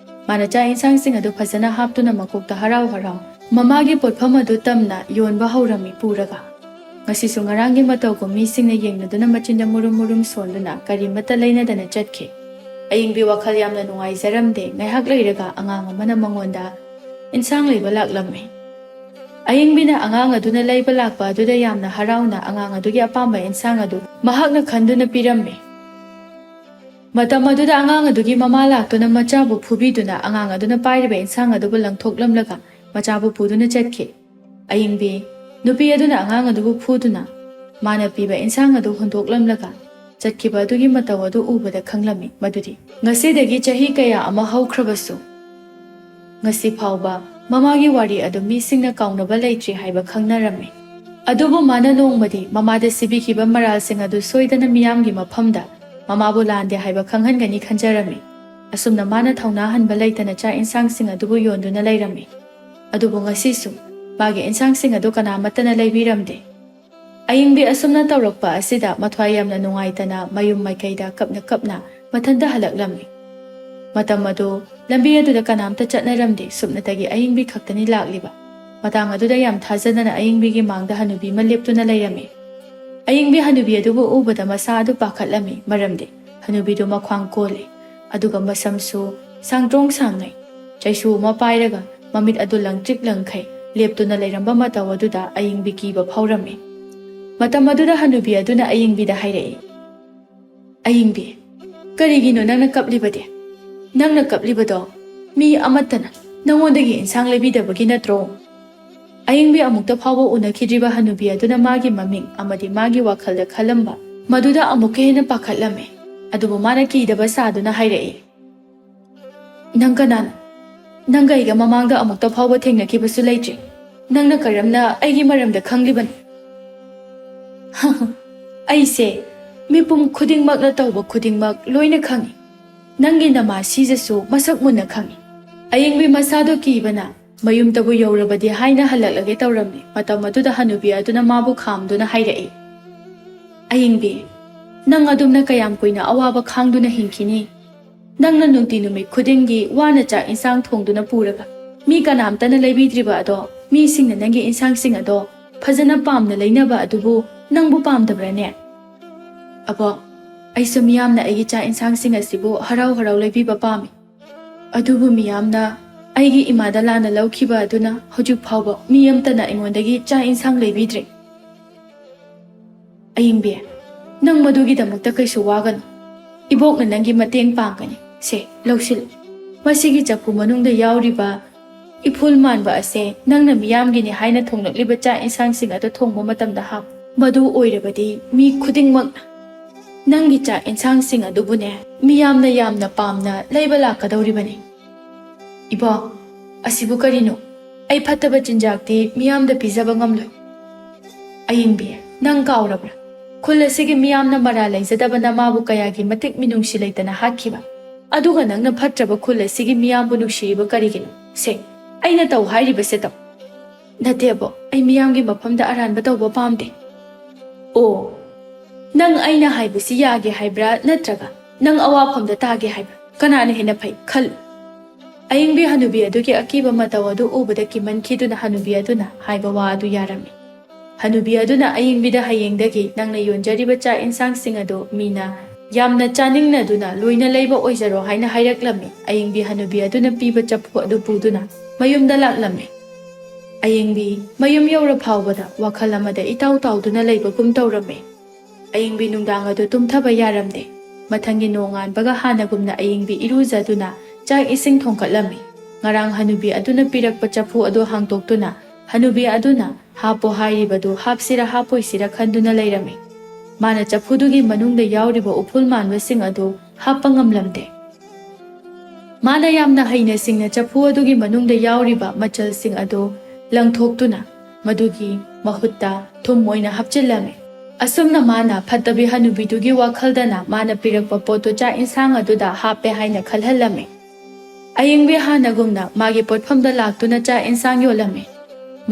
ꯃꯥꯅ ꯆꯥꯛ ꯏꯟꯁꯥꯡꯁꯤꯡ ꯑꯗꯨ ꯐꯖꯅ ꯍꯥꯞꯇꯨꯅ ꯃꯀꯣꯛꯇ ꯍꯔꯥꯎ ꯍꯔꯥꯎ ꯃꯃꯥꯒꯤ ꯄꯣꯠꯐꯝ ꯑꯗꯨ ꯇꯝꯅ ꯌꯣꯟꯕ ꯍꯧꯔꯝꯃꯤ ꯄꯨꯔꯒ꯫ ꯉꯁꯤꯁꯨ ꯉꯔꯥꯡꯒꯤ ꯃꯇꯧꯒꯨꯝ ꯃꯤꯁꯤꯡꯅ ꯌꯦꯡꯅꯗꯨꯅ ꯃꯆꯤꯟꯗ ꯃꯨꯔꯨꯝ ꯃꯨꯔꯨꯝ ꯁꯣꯟꯗꯨꯅ ꯀꯔꯤꯃꯠꯇ ꯂꯩꯅꯗꯅ ꯆꯠꯈꯤ꯫ ꯑꯌꯤꯡꯕꯤ ꯋꯥꯈꯜ ꯌꯥꯝꯅ ꯅꯨꯡꯉꯥꯏꯖꯔꯝꯗꯦ꯫ ꯉꯥꯏꯍꯥꯛ ꯂꯩꯔꯒ ꯑꯉꯥꯡ ꯑꯃꯅ ꯃꯉꯣꯟꯗ ꯏꯟꯁꯥꯡ ꯂꯩꯕ ꯂꯥꯛꯂꯝꯃꯤ꯫ ꯑꯌꯤꯡꯕꯤꯅ ꯑꯉꯥꯡ ꯑꯗꯨꯅ ꯂꯩꯕ ꯂꯥꯛꯄ ꯑꯗꯨꯗ ꯌꯥꯝꯅ ꯍꯔꯥꯎꯅ ꯑꯉꯥꯡ ꯑꯗꯨꯒꯤ ꯑꯄꯥꯝꯕ ꯏꯟꯁꯥꯡ ꯑꯗꯨ ꯃꯍꯥꯛꯅ ꯈꯟꯗꯨꯅ ꯄꯤꯔꯝꯃꯤ꯫ ꯃꯇꯝ ꯑꯗꯨꯗ ꯑꯉꯥꯡ ꯑꯗꯨꯒꯤ ꯃꯃꯥ ꯂꯥꯛꯇꯨꯅ ꯃꯆꯥꯕꯨ ꯐꯨꯕꯤꯗꯨꯅ ꯑꯉꯥꯡ ꯑꯗꯨꯅ ꯄꯥꯏꯔꯤꯕ ꯏꯟꯁꯥꯡ ꯑꯗꯨꯕꯨ ꯂꯪꯊꯣꯛꯂꯝꯂꯒ ꯃꯆꯥꯕꯨ ꯄꯨꯗꯨꯅ ꯆꯠꯈꯤ꯫ ꯑꯌꯤꯡꯕꯤ ꯅꯨꯄꯤ ꯑꯗꯨꯅ ꯑꯉꯥꯡ ꯑꯗꯨꯕꯨ ꯐꯨꯗꯨꯅ ꯃꯥꯅ ꯄꯤꯕ ꯏꯟꯁꯥꯡ ꯑꯗꯨ ꯍꯨꯟꯗꯣꯛꯂꯝꯂꯒ ꯆꯠꯈꯤꯕ ꯑꯗꯨꯒꯤ ꯃꯇꯧ ꯑꯗꯨ ꯎꯕꯗ ꯈꯪꯂꯝꯃꯤ ꯃꯗꯨꯗꯤ ꯉꯁꯤꯗꯒꯤ ꯆꯍꯤ ꯀꯌꯥ ꯑꯃ ꯍꯧꯈ꯭ꯔꯕꯁꯨ ꯉꯁꯤ ꯐꯥꯎꯕ ꯃꯃꯥꯒꯤ ꯋꯥꯔꯤ ꯑꯗꯨ ꯃꯤꯁꯤꯡꯅ ꯀꯥꯎꯅꯕ ꯂꯩꯇ꯭ꯔꯤ ꯍꯥꯏꯕ ꯈꯪꯅꯔꯝꯃꯤ꯫ ꯑꯗꯨꯕꯨ ꯃꯥꯅ ꯅꯣꯡꯃꯗꯤ ꯃꯃꯥꯗ ꯁꯤꯕꯤꯈꯤꯕ ꯃꯔꯥꯜꯁꯤꯡ ꯑꯗꯨ ꯁꯣꯏꯗꯅ ꯃꯤꯌꯥꯝꯒꯤ ꯃꯐꯝꯗ ꯃꯃꯥꯕꯨ ꯂꯥꯟꯗꯦ ꯍꯥꯏꯕ ꯈꯪꯍꯟꯒꯅꯤ ꯈꯟꯖꯔꯝꯃꯤ꯫ ꯑꯁꯨꯝꯅ ꯃꯥꯅ ꯊꯧꯅꯥ ꯍꯟꯕ ꯂꯩꯇꯅ ꯆꯥꯛ ꯏꯟꯁꯥꯡꯁꯤꯡ ꯑꯗꯨꯕꯨ ꯌꯣꯟꯗꯨꯅ ꯂꯩꯔꯝꯃꯤ꯫ ꯑꯗꯨꯕꯨ ꯉꯁꯤꯁꯨ ꯃꯥꯒꯤ ꯏꯟꯁꯥꯡꯁꯤꯡ ꯑꯗꯨ ꯀꯅꯥꯃꯠꯇꯅ ꯂꯩꯕꯤꯔꯝꯗꯦ꯫ ꯑꯌꯤꯡꯕꯤ ꯑꯁꯨꯝꯅ ꯇꯧꯔꯛꯄ ꯑꯁꯤꯗ ꯃꯊ꯭ꯋꯥꯏ ꯌꯥꯝꯅ ꯅꯨꯡꯉꯥꯏꯇꯅ ꯃꯌꯨꯝ ꯃꯥꯏꯀꯩꯗ ꯀꯞꯅ ꯀꯞꯅ ꯃꯊꯟꯇ ꯍꯜꯂꯛꯂꯝꯃꯤ꯫ ꯃꯇꯝ ꯑꯗꯨ ꯂꯝꯕꯤ ꯑꯗꯨꯗ ꯀꯅꯥꯝꯇ ꯆꯠꯅꯔꯝꯗꯦ꯫ ꯁꯨꯞꯅꯇꯒꯤ ꯑꯌꯤꯡꯕꯤ ꯈꯛꯇꯅꯤ ꯂꯥꯛꯂꯤꯕ꯫ ꯃꯇꯥꯡ ꯑꯗꯨꯗ ꯌꯥꯝ ꯊꯥꯖꯗꯅ ꯑꯌꯤꯡꯕꯤꯒꯤ ꯃꯥꯡꯗ ꯍꯅꯨꯕꯤ ꯑꯃ ꯂꯦꯞꯇꯨꯅ ꯂꯩꯔꯝꯃꯤ꯫ ꯑꯌꯤꯡꯕꯤ ꯍꯅꯨꯕꯤ ꯑꯗꯨꯕꯨ ꯎꯕꯗ ꯃꯁꯥ ꯑꯗꯨ ꯄꯥꯈꯠꯂꯝꯃꯤ, ꯃꯔꯝꯗꯤ ꯍꯅꯨꯕꯤꯗꯨ ꯃꯈ꯭ꯋꯥꯡ ꯀꯣꯜꯂꯤ, ꯑꯗꯨꯒ ꯃꯁꯝꯁꯨ ꯁꯥꯡꯗ꯭ꯔꯣꯡ ꯁꯥꯡꯉꯩ꯫ ꯆꯩꯁꯨ ꯑꯃ ꯄꯥꯏꯔꯒ ꯃꯃꯤꯠ ꯑꯗꯨ ꯂꯪꯇ꯭ꯔꯤꯛ ꯂꯪꯈꯩ ꯂꯦꯞꯇꯨꯅ ꯂꯩꯔꯝꯕ ꯃꯇꯧ ꯑꯗꯨꯗ ꯑꯌꯤꯡꯕꯤ ꯀꯤꯕ ꯐꯥꯎꯔꯝꯃꯤ꯫ ꯃꯇꯝ ꯑꯗꯨꯗ ꯍꯅꯨꯕꯤ ꯑꯗꯨꯅ ꯑꯌꯤꯡꯕꯤꯗ ꯍꯥꯏꯔꯛꯏ, "ꯑꯌꯤꯡꯕꯤ, ꯀꯔꯤꯒꯤꯅꯣ ꯅꯪꯅ ꯀꯞꯂꯤꯕꯗꯤ? ꯅꯪꯅ ꯀꯞꯂꯤꯕꯗꯣ ꯃꯤ ꯑꯃꯠꯇꯅ ꯅꯪꯉꯣꯟꯗꯒꯤ ꯏꯟꯁꯥꯡ ꯂꯩꯕꯤꯗꯕꯒꯤ ꯅꯠꯇ꯭ꯔꯣ?" ꯑꯌꯤꯡꯕꯤ ꯑꯃꯨꯛꯇ ꯐꯥꯎꯕ ꯎꯅꯈꯤꯗ꯭ꯔꯤꯕ ꯍꯅꯨꯕꯤ ꯑꯗꯨꯅ ꯃꯥꯒꯤ ꯃꯃꯤꯡ ꯑꯃꯗꯤ ꯃꯥꯒꯤ ꯋꯥꯈꯜꯗ ꯈꯜꯂꯝꯕ ꯃꯗꯨꯗ ꯑꯃꯨꯛꯀ ꯍꯦꯟꯅ ꯄꯥꯈꯠꯂꯝꯃꯤ꯫ ꯑꯗꯨꯕꯨ ꯃꯥꯅ ꯀꯤꯗꯕ ꯁꯥꯗꯨꯅ ꯍꯥꯏꯔꯛꯏ, "ꯅꯪ ꯀꯅꯥꯅꯣ? ꯅꯪꯒ ꯑꯩꯒ ꯃꯃꯥꯡꯗ ꯑꯃꯨꯛꯇ ꯐꯥꯎꯕ ꯊꯦꯡꯅꯈꯤꯕꯁꯨ ꯂꯩꯇ꯭ꯔꯤ꯫ ꯅꯪꯅ ꯀꯔꯝꯅ ꯑꯩꯒꯤ ꯃꯔꯝꯗ ꯈꯪꯂꯤꯕꯅꯣ?" "ꯑꯩꯁꯦ ꯃꯤꯄꯨꯝ ꯈꯨꯗꯤꯡꯃꯛꯅ ꯇꯧꯕ ꯈꯨꯗꯤꯡꯃꯛ ꯂꯣꯏꯅ ꯈꯪꯏ꯫ ꯅꯪꯒꯤ ꯅꯃꯥꯁꯤꯖꯁꯨ ꯃꯁꯛ ꯃꯨꯟꯅ ꯈꯪꯏ꯫" ꯑꯌꯤꯡꯕꯤ ꯃꯁꯥꯗꯣ ꯀꯤꯕꯅ ꯃꯌꯨꯝꯗꯕꯨ ꯌꯧꯔꯕꯗꯤ ꯍꯥꯏꯅ ꯍꯜꯂꯛꯂꯒꯦ ꯇꯧꯔꯝꯃꯤ꯫ ꯃꯇꯝ ꯑꯗꯨꯗ ꯍꯅꯨꯕꯤ ꯑꯗꯨꯅ ꯃꯥꯕꯨ ꯈꯥꯝꯗꯨꯅ ꯍꯥꯏꯔꯛꯏ, "ꯑꯌꯤꯡꯕꯤ, ꯅꯪ ꯑꯗꯨꯝꯅ ꯀꯌꯥꯝ ꯀꯨꯏꯅ ꯑꯋꯥꯕ ꯈꯥꯡꯗꯨꯅ ꯍꯤꯡꯈꯤꯅꯤ? ꯅꯪꯅ ꯅꯨꯡꯇꯤ ꯅꯨꯃꯤꯠ ꯈꯨꯗꯤꯡꯒꯤ ꯋꯥꯅ ꯆꯥꯛ ꯏꯟꯁꯥꯡ ꯊꯣꯡꯗꯨꯅ ꯄꯨꯔꯒ ꯃꯤ ꯀꯅꯥꯝꯇꯅ ꯂꯩꯕꯤꯗ꯭ꯔꯤꯕ ꯑꯗꯣ, ꯃꯤꯁꯤꯡꯅ ꯅꯪꯒꯤ ꯏꯟꯁꯥꯡꯁꯤꯡ ꯑꯗꯣ ꯐꯖꯅ ꯄꯥꯝꯅ ꯂꯩꯅꯕ ꯑꯗꯨꯕꯨ ꯅꯪꯕꯨ ꯄꯥꯝꯗꯕ꯭ꯔꯥꯅꯦ? ꯑꯕꯣ, ꯑꯩꯁꯨ ꯃꯤꯌꯥꯝꯅ ꯑꯩꯒꯤ ꯆꯥꯛ ꯏꯟꯁꯥꯡꯁꯤꯡ ꯑꯁꯤꯕꯨ ꯍꯔꯥꯎ ꯍꯔꯥꯎ ꯂꯩꯕꯤꯕ ꯄꯥꯝꯃꯤ꯫ ꯑꯗꯨꯕꯨ ꯃꯤꯌꯥꯝꯅ ꯑꯩꯒꯤ ꯏꯃꯥꯗ ꯂꯥꯟꯅ ꯂꯧꯈꯤꯕ ꯑꯗꯨꯅ ꯍꯧꯖꯤꯛ ꯐꯥꯎꯕ ꯃꯤ ꯑꯃꯠꯇꯅ ꯑꯩꯉꯣꯟꯗꯒꯤ ꯆꯥꯛ ꯏꯟꯁꯥꯡ ꯂꯩꯕꯤꯗ꯭ꯔꯦ꯫" "ꯑꯌꯤꯡꯕꯤ, ꯅꯪ ꯃꯗꯨꯒꯤꯗꯃꯛꯇ ꯀꯩꯁꯨ ꯋꯥꯒꯅꯨ꯫ ꯏꯕꯣꯛꯅ ꯅꯪꯒꯤ ꯃꯇꯦꯡ ꯄꯥꯡꯒꯅꯤ꯫ ꯁꯦ, ꯂꯧꯁꯤꯜꯂꯨ꯫ ꯃꯁꯤꯒꯤ ꯆꯐꯨ ꯃꯅꯨꯡꯗ ꯌꯥꯎꯔꯤꯕ ꯏꯐꯨꯜ ꯃꯥꯟꯕ ꯑꯁꯦ ꯅꯪꯅ ꯃꯤꯌꯥꯝꯒꯤꯅꯤ ꯍꯥꯏꯅ ꯊꯣꯡꯂꯛꯂꯤꯕ ꯆꯥꯛ ꯏꯟꯁꯥꯡꯁꯤꯡ ꯑꯗꯨ ꯊꯣꯡꯕ ꯃꯇꯝꯗ ꯍꯥꯞꯄꯨ꯫ ꯃꯗꯨ ꯑꯣꯏꯔꯕꯗꯤ ꯃꯤ ꯈꯨꯗꯤꯡꯃꯛꯅ ꯅꯪꯒꯤ ꯆꯥꯛ ꯏꯟꯁꯥꯡꯁꯤꯡ ꯑꯗꯨꯕꯨꯅꯦ, ꯃꯤꯌꯥꯝꯅ ꯌꯥꯝꯅ ꯄꯥꯝꯅ ꯂꯩꯕ ꯂꯥꯛꯀꯗꯧꯔꯤꯕꯅꯤ꯫" "ꯏꯕꯣ, ꯑꯁꯤꯕꯨ ꯀꯔꯤꯅꯣ? ꯑꯩ ꯐꯠꯇꯕ ꯆꯤꯟꯖꯥꯛꯇꯤ ꯃꯤꯌꯥꯝꯗ ꯄꯤꯖꯕ ꯉꯝꯂꯣꯏ꯫" "ꯑꯌꯤꯡꯕꯤ, ꯅꯪ ꯀꯥꯎꯔꯕ꯭ꯔꯥ? ꯈꯨꯜ ꯑꯁꯤꯒꯤ ꯃꯤꯌꯥꯝꯅ ꯃꯔꯥ ꯂꯩꯖꯗꯕꯅ ꯃꯥꯕꯨ ꯀꯌꯥꯒꯤ ꯃꯇꯤꯛ ꯃꯤꯅꯨꯡꯁꯤ ꯂꯩꯇꯅ ꯍꯥꯠꯈꯤꯕ꯫ ꯑꯗꯨꯒ ꯅꯪꯅ ꯐꯠꯇ꯭ꯔꯕ ꯈꯨꯜ ꯑꯁꯤꯒꯤ ꯃꯤꯌꯥꯝꯕꯨ ꯅꯨꯡꯁꯤꯔꯤꯕ ꯀꯔꯤꯒꯤꯅꯣ? ꯁꯦ, ꯑꯩꯅ ꯇꯧ ꯍꯥꯏꯔꯤꯕꯁꯦ ꯇꯧ꯫" "ꯅꯠꯇꯦꯕꯣ, ꯑꯩ ꯃꯤꯌꯥꯝꯒꯤ ꯃꯐꯝꯗ ꯑꯔꯥꯟꯕ ꯇꯧꯕ ꯄꯥꯝꯗꯦ꯫" "ꯑꯣ, ꯅꯪ ꯑꯩꯅ ꯍꯥꯏꯕꯁꯤ ꯌꯥꯒꯦ ꯍꯥꯏꯕ꯭ꯔꯥ, ꯅꯠꯇ꯭ꯔꯒ ꯅꯪ ꯑꯋꯥꯐꯝꯗ ꯇꯥꯒꯦ ꯍꯥꯏꯕ꯭ꯔꯥ? ꯀꯅꯥꯅ ꯍꯦꯟꯅ ꯐꯩ ꯈꯜꯂꯨ꯫" ꯑꯌꯤꯡꯕꯤ ꯍꯅꯨꯕꯤ ꯑꯗꯨꯒꯤ ꯑꯀꯤꯕ ꯃꯇꯧ ꯑꯗꯨ ꯎꯕꯗ ꯀꯤꯃꯟꯈꯤꯗꯨꯅ ꯍꯅꯨꯕꯤ ꯑꯗꯨꯅ ꯍꯥꯏꯕ ꯋꯥ ꯑꯗꯨ ꯌꯥꯔꯝꯃꯤ꯫ ꯍꯅꯨꯕꯤ ꯑꯗꯨꯅ ꯑꯌꯤꯡꯕꯤꯗ ꯍꯌꯦꯡꯗꯒꯤ ꯅꯪꯅ ꯌꯣꯟꯖꯔꯤꯕ ꯆꯥꯛ ꯏꯟꯁꯥꯡꯁꯤꯡ ꯑꯗꯨ ꯃꯤꯅ ꯌꯥꯝꯅ ꯆꯥꯅꯤꯡꯅꯗꯨꯅ ꯂꯣꯏꯅ ꯂꯩꯕ ꯑꯣꯏꯖꯔꯣ ꯍꯥꯏꯅ ꯍꯥꯏꯔꯛꯂꯝꯃꯤ꯫ ꯑꯌꯤꯡꯕꯤ ꯍꯅꯨꯕꯤ ꯑꯗꯨꯅ ꯄꯤꯕ ꯆꯐꯨ ꯑꯗꯨ ꯄꯨꯗꯨꯅ ꯃꯌꯨꯝꯗ ꯂꯥꯛꯂꯝꯃꯤ꯫ ꯑꯌꯤꯡꯕꯤ ꯃꯌꯨꯝ ꯌꯧꯔ ꯐꯥꯎꯕꯗ ꯋꯥꯈꯜ ꯑꯃꯗ ꯏꯇꯥꯎ ꯇꯥꯎꯗꯨꯅ ꯂꯩꯕꯒꯨꯝ ꯇꯧꯔꯝꯃꯤ꯫ ꯑꯌꯤꯡꯕꯤ ꯅꯨꯡꯗꯥꯡ ꯑꯗꯨ ꯇꯨꯝꯊꯕ ꯌꯥꯔꯝꯗꯦ꯫ ꯃꯊꯪꯒꯤ ꯅꯣꯡꯉꯥꯟꯕꯒ ꯍꯥꯟꯅꯒꯨꯝꯅ ꯑꯌꯤꯡꯕꯤ ꯏꯔꯨꯖꯗꯨꯅ ꯆꯥꯛ ꯏꯁꯤꯡ ꯊꯣꯡꯀꯠꯂꯝꯃꯤ꯫ ꯉꯔꯥꯡ ꯍꯅꯨꯕꯤ ꯑꯗꯨꯅ ꯄꯤꯔꯛꯄ ꯆꯐꯨ ꯑꯗꯨ ꯍꯥꯡꯗꯣꯛꯇꯨꯅ ꯍꯅꯨꯕꯤ ꯑꯗꯨꯅ ꯍꯥꯞꯄꯣ ꯍꯥꯏꯔꯤꯕꯗꯨ ꯍꯥꯞꯁꯤꯔ ꯍꯥꯞꯄꯣꯏꯁꯤꯔ ꯈꯟꯗꯨꯅ ꯂꯩꯔꯝꯃꯤ꯫ ꯃꯥꯅ ꯆꯐꯨꯗꯨꯒꯤ ꯃꯅꯨꯡꯗ ꯌꯥꯎꯔꯤꯕ ꯎꯐꯨꯜ ꯃꯥꯟꯕꯁꯤꯡ ꯑꯗꯨ ꯍꯥꯞꯄ ꯉꯝꯂꯝꯗꯦ꯫ ꯃꯥꯅ ꯌꯥꯝꯅ ꯍꯩꯅ ꯁꯤꯡꯅ ꯆꯐꯨ ꯑꯗꯨꯒꯤ ꯃꯅꯨꯡꯗ ꯌꯥꯎꯔꯤꯕ ꯃꯆꯜꯁꯤꯡ ꯑꯗꯨ ꯂꯪꯊꯣꯛꯇꯨꯅ ꯃꯗꯨꯒꯤ ꯃꯍꯨꯠꯇ ꯊꯨꯝ ꯑꯣꯏꯅ ꯍꯥꯞꯆꯤꯜꯂꯝꯃꯤ꯫ ꯑꯁꯨꯝꯅ ꯃꯥꯅ ꯐꯠꯇꯕꯤ ꯍꯅꯨꯕꯤꯗꯨꯒꯤ ꯋꯥꯈꯜꯗꯅ ꯃꯥꯅ ꯄꯤꯔꯛꯄ ꯄꯣꯠꯇꯨ ꯆꯥꯛ ꯏꯟꯁꯥꯡ ꯑꯗꯨꯗ ꯍꯥꯞꯄꯦ ꯍꯥꯏꯅ ꯈꯜꯍꯜꯂꯝꯃꯤ꯫ ꯑꯌꯤꯡꯕꯤ ꯍꯥꯟꯅꯒꯨꯝꯅ ꯃꯥꯒꯤ ꯄꯣꯠꯐꯝꯗ ꯂꯥꯛꯇꯨꯅ ꯆꯥꯛ ꯏꯟꯁꯥꯡ ꯌꯣꯜꯂꯝꯃꯤ꯫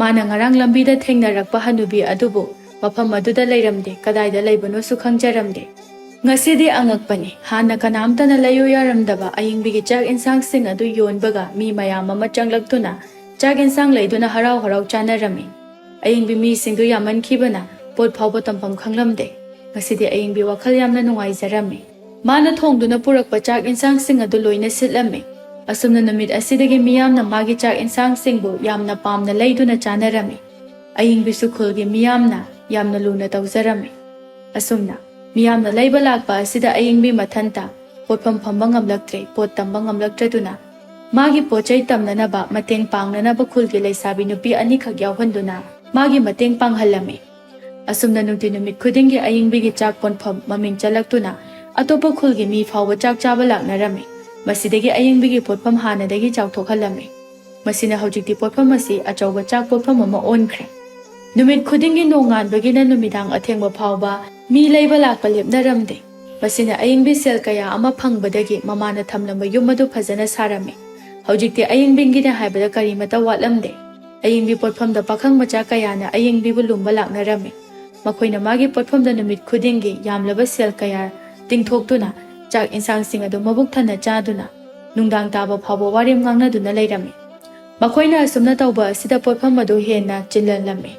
ꯃꯥꯅ ꯉꯔꯥꯡ ꯂꯝꯕꯤꯗ ꯊꯦꯡꯅꯔꯛꯄ ꯍꯅꯨꯕꯤ ꯑꯗꯨꯕꯨ ꯃꯐꯝ ꯑꯗꯨꯗ ꯂꯩꯔꯝꯗꯦ, ꯀꯗꯥꯏꯗ ꯂꯩꯕꯅꯣꯁꯨ ꯈꯪꯖꯔꯝꯗꯦ꯫ ꯉꯁꯤꯗꯤ ꯑꯉꯛꯄꯅꯤ, ꯍꯥꯟꯅ ꯀꯅꯥꯝꯇꯅ ꯂꯩꯌꯨ ꯌꯥꯔꯝꯗꯕ ꯑꯌꯤꯡꯕꯤꯒꯤ ꯆꯥꯛ ꯏꯟꯁꯥꯡꯁꯤꯡ ꯑꯗꯨ ꯌꯣꯟꯕꯒ ꯃꯤ ꯃꯌꯥꯝ ꯑꯃ ꯆꯪꯂꯛꯇꯨꯅ ꯆꯥꯛ ꯏꯟꯁꯥꯡ ꯂꯩꯗꯨꯅ ꯍꯔꯥꯎ ꯍꯔꯥꯎ ꯆꯥꯅꯔꯝꯃꯤ꯫ ꯑꯌꯤꯡꯕꯤ ꯃꯤꯁꯤꯡꯗꯨ ꯌꯥꯝꯃꯟꯈꯤꯕꯅ ꯄꯣꯠ ꯐꯥꯎꯕ ꯇꯝꯐꯝ ꯈꯪꯂꯝꯗꯦ꯫ ꯉꯁꯤꯗꯤ ꯑꯌꯤꯡꯕꯤ ꯋꯥꯈꯜ ꯌꯥꯝꯅ ꯅꯨꯡꯉꯥꯏꯖꯔꯝꯃꯤ꯫ ꯃꯥꯅ ꯊꯣꯡꯗꯨꯅ ꯄꯨꯔꯛꯄ ꯆꯥꯛ ꯏꯟꯁꯥꯡꯁꯤꯡ ꯑꯗꯨ ꯂꯣꯏꯅ ꯁꯤꯠꯂꯝꯃꯤ꯫ ꯑꯁꯨꯝꯅ ꯅꯨꯃꯤꯠ ꯑꯁꯤꯗꯒꯤ ꯃꯤꯌꯥꯝꯅ ꯃꯥꯒꯤ ꯆꯥꯛ ꯏꯟꯁꯥꯡꯁꯤꯡꯕꯨ ꯌꯥꯝꯅ ꯄꯥꯝꯅ ꯂꯩꯗꯨꯅ ꯆꯥꯅꯔꯝꯃꯤ꯫ ꯑꯌꯤꯡꯕꯤꯁꯨ ꯈꯨꯜꯒꯤ ꯃꯤꯌꯥꯝꯅ ꯌꯥꯝꯅ ꯂꯨꯅ ꯇꯧꯖꯔꯝꯃꯤ꯫ ꯑꯁꯨꯝꯅ ꯃꯤꯌꯥꯝꯅ ꯂꯩꯕ ꯂꯥꯛꯄ ꯑꯁꯤꯗ ꯑꯌꯤꯡꯕꯤ ꯃꯊꯟꯇ ꯄꯣꯠꯐꯝ ꯐꯝꯕ ꯉꯝꯂꯛꯇ꯭ꯔꯦ, ꯄꯣꯠ ꯇꯝꯕ ꯉꯝꯂꯛꯇ꯭ꯔꯗꯨꯅ ꯃꯥꯒꯤ ꯄꯣꯠ ꯆꯩ ꯇꯝꯅꯅꯕ ꯃꯇꯦꯡ ꯄꯥꯡꯅꯅꯕ ꯈꯨꯜꯒꯤ ꯂꯩꯁꯥꯕꯤ ꯅꯨꯄꯤ ꯑꯅꯤꯈꯛ ꯌꯥꯎꯍꯟꯗꯨꯅ ꯃꯥꯒꯤ ꯃꯇꯦꯡ ꯄꯥꯡꯍꯜꯂꯝꯃꯤ꯫ ꯑꯁꯨꯝꯅ ꯅꯨꯡꯇꯤ ꯅꯨꯃꯤꯠ ꯈꯨꯗꯤꯡꯒꯤ ꯑꯌꯤꯡꯕꯤꯒꯤ ꯆꯥꯛ ꯄꯣꯠꯐꯝ ꯃꯃꯤꯡ ꯆꯠꯂꯛꯇꯨꯅ ꯑꯇꯣꯞꯄ ꯈꯨꯜꯒꯤ ꯃꯤ ꯐꯥꯎꯕ ꯆꯥꯛ ꯆꯥꯕ ꯂꯥꯛꯅꯔꯝꯃꯤ꯫ ꯃꯁꯤꯗꯒꯤ ꯑꯌꯤꯡꯕꯤꯒꯤ ꯄꯣꯠꯐꯝ ꯍꯥꯟꯅꯗꯒꯤ ꯆꯥꯎꯊꯣꯛꯍꯜꯂꯝꯃꯤ꯫ ꯃꯁꯤꯅ ꯍꯧꯖꯤꯛꯇꯤ ꯄꯣꯠꯐꯝ ꯑꯁꯤ ꯑꯆꯧꯕ ꯆꯥꯛ ꯄꯣꯠꯐꯝ ꯑꯃ ꯑꯣꯟꯈ꯭ꯔꯦ꯫ ꯅꯨꯃꯤꯠ ꯈꯨꯗꯤꯡꯒꯤ ꯅꯣꯡꯉꯥꯟꯕꯒꯤꯅ ꯅꯨꯃꯤꯗꯥꯡ ꯑꯊꯦꯡꯕ ꯐꯥꯎꯕ ꯃꯤ ꯂꯩꯕ ꯂꯥꯛꯄ ꯂꯦꯞꯅꯔꯝꯗꯦ꯫ ꯃꯁꯤꯅ ꯑꯌꯤꯡꯕꯤ ꯁꯦꯜ ꯀꯌꯥ ꯑꯃ ꯐꯪꯕꯗꯒꯤ ꯃꯃꯥꯅ ꯊꯝꯂꯝꯕ ꯌꯨꯝ ꯑꯗꯨ ꯐꯖꯅ ꯁꯥꯔꯝꯃꯤ꯫ ꯍꯧꯖꯤꯛꯇꯤ ꯑꯌꯤꯡꯕꯤꯒꯤꯅꯦ ꯍꯥꯏꯕꯗ ꯀꯔꯤꯃꯠꯇ ꯋꯥꯠꯂꯝꯗꯦ꯫ ꯑꯌꯤꯡꯕꯤ ꯄꯣꯠꯐꯝꯗ ꯄꯥꯈꯪ ꯃꯆꯥ ꯀꯌꯥꯅ ꯑꯌꯤꯡꯕꯤꯕꯨ ꯂꯨꯝꯕ ꯂꯥꯛꯅꯔꯝꯃꯤ꯫ ꯃꯈꯣꯏꯅ ꯃꯥꯒꯤ ꯄꯣꯠꯐꯝꯗ ꯅꯨꯃꯤꯠ ꯈꯨꯗꯤꯡꯒꯤ ꯌꯥꯝꯂꯕ ꯁꯦꯜ ꯀꯌꯥ ꯇꯤꯡꯊꯣꯛꯇꯨꯅ ꯆꯥꯛ ꯏꯟꯁꯥꯡꯁꯤꯡ ꯑꯗꯨ ꯃꯕꯨꯛ ꯊꯟꯅ ꯆꯥꯗꯨꯅ ꯅꯨꯡꯗꯥꯡ ꯇꯥꯕ ꯐꯥꯎꯕ ꯋꯥꯔꯦꯝ ꯉꯥꯡꯅꯗꯨꯅ ꯂꯩꯔꯝꯃꯤ꯫ ꯃꯈꯣꯏꯅ ꯑꯁꯨꯝꯅ ꯇꯧꯕ ꯑꯁꯤꯗ ꯄꯣꯠꯐꯝ ꯑꯗꯨ ꯍꯦꯟꯅ ꯆꯤꯜꯍꯜꯂꯝꯃꯤ꯫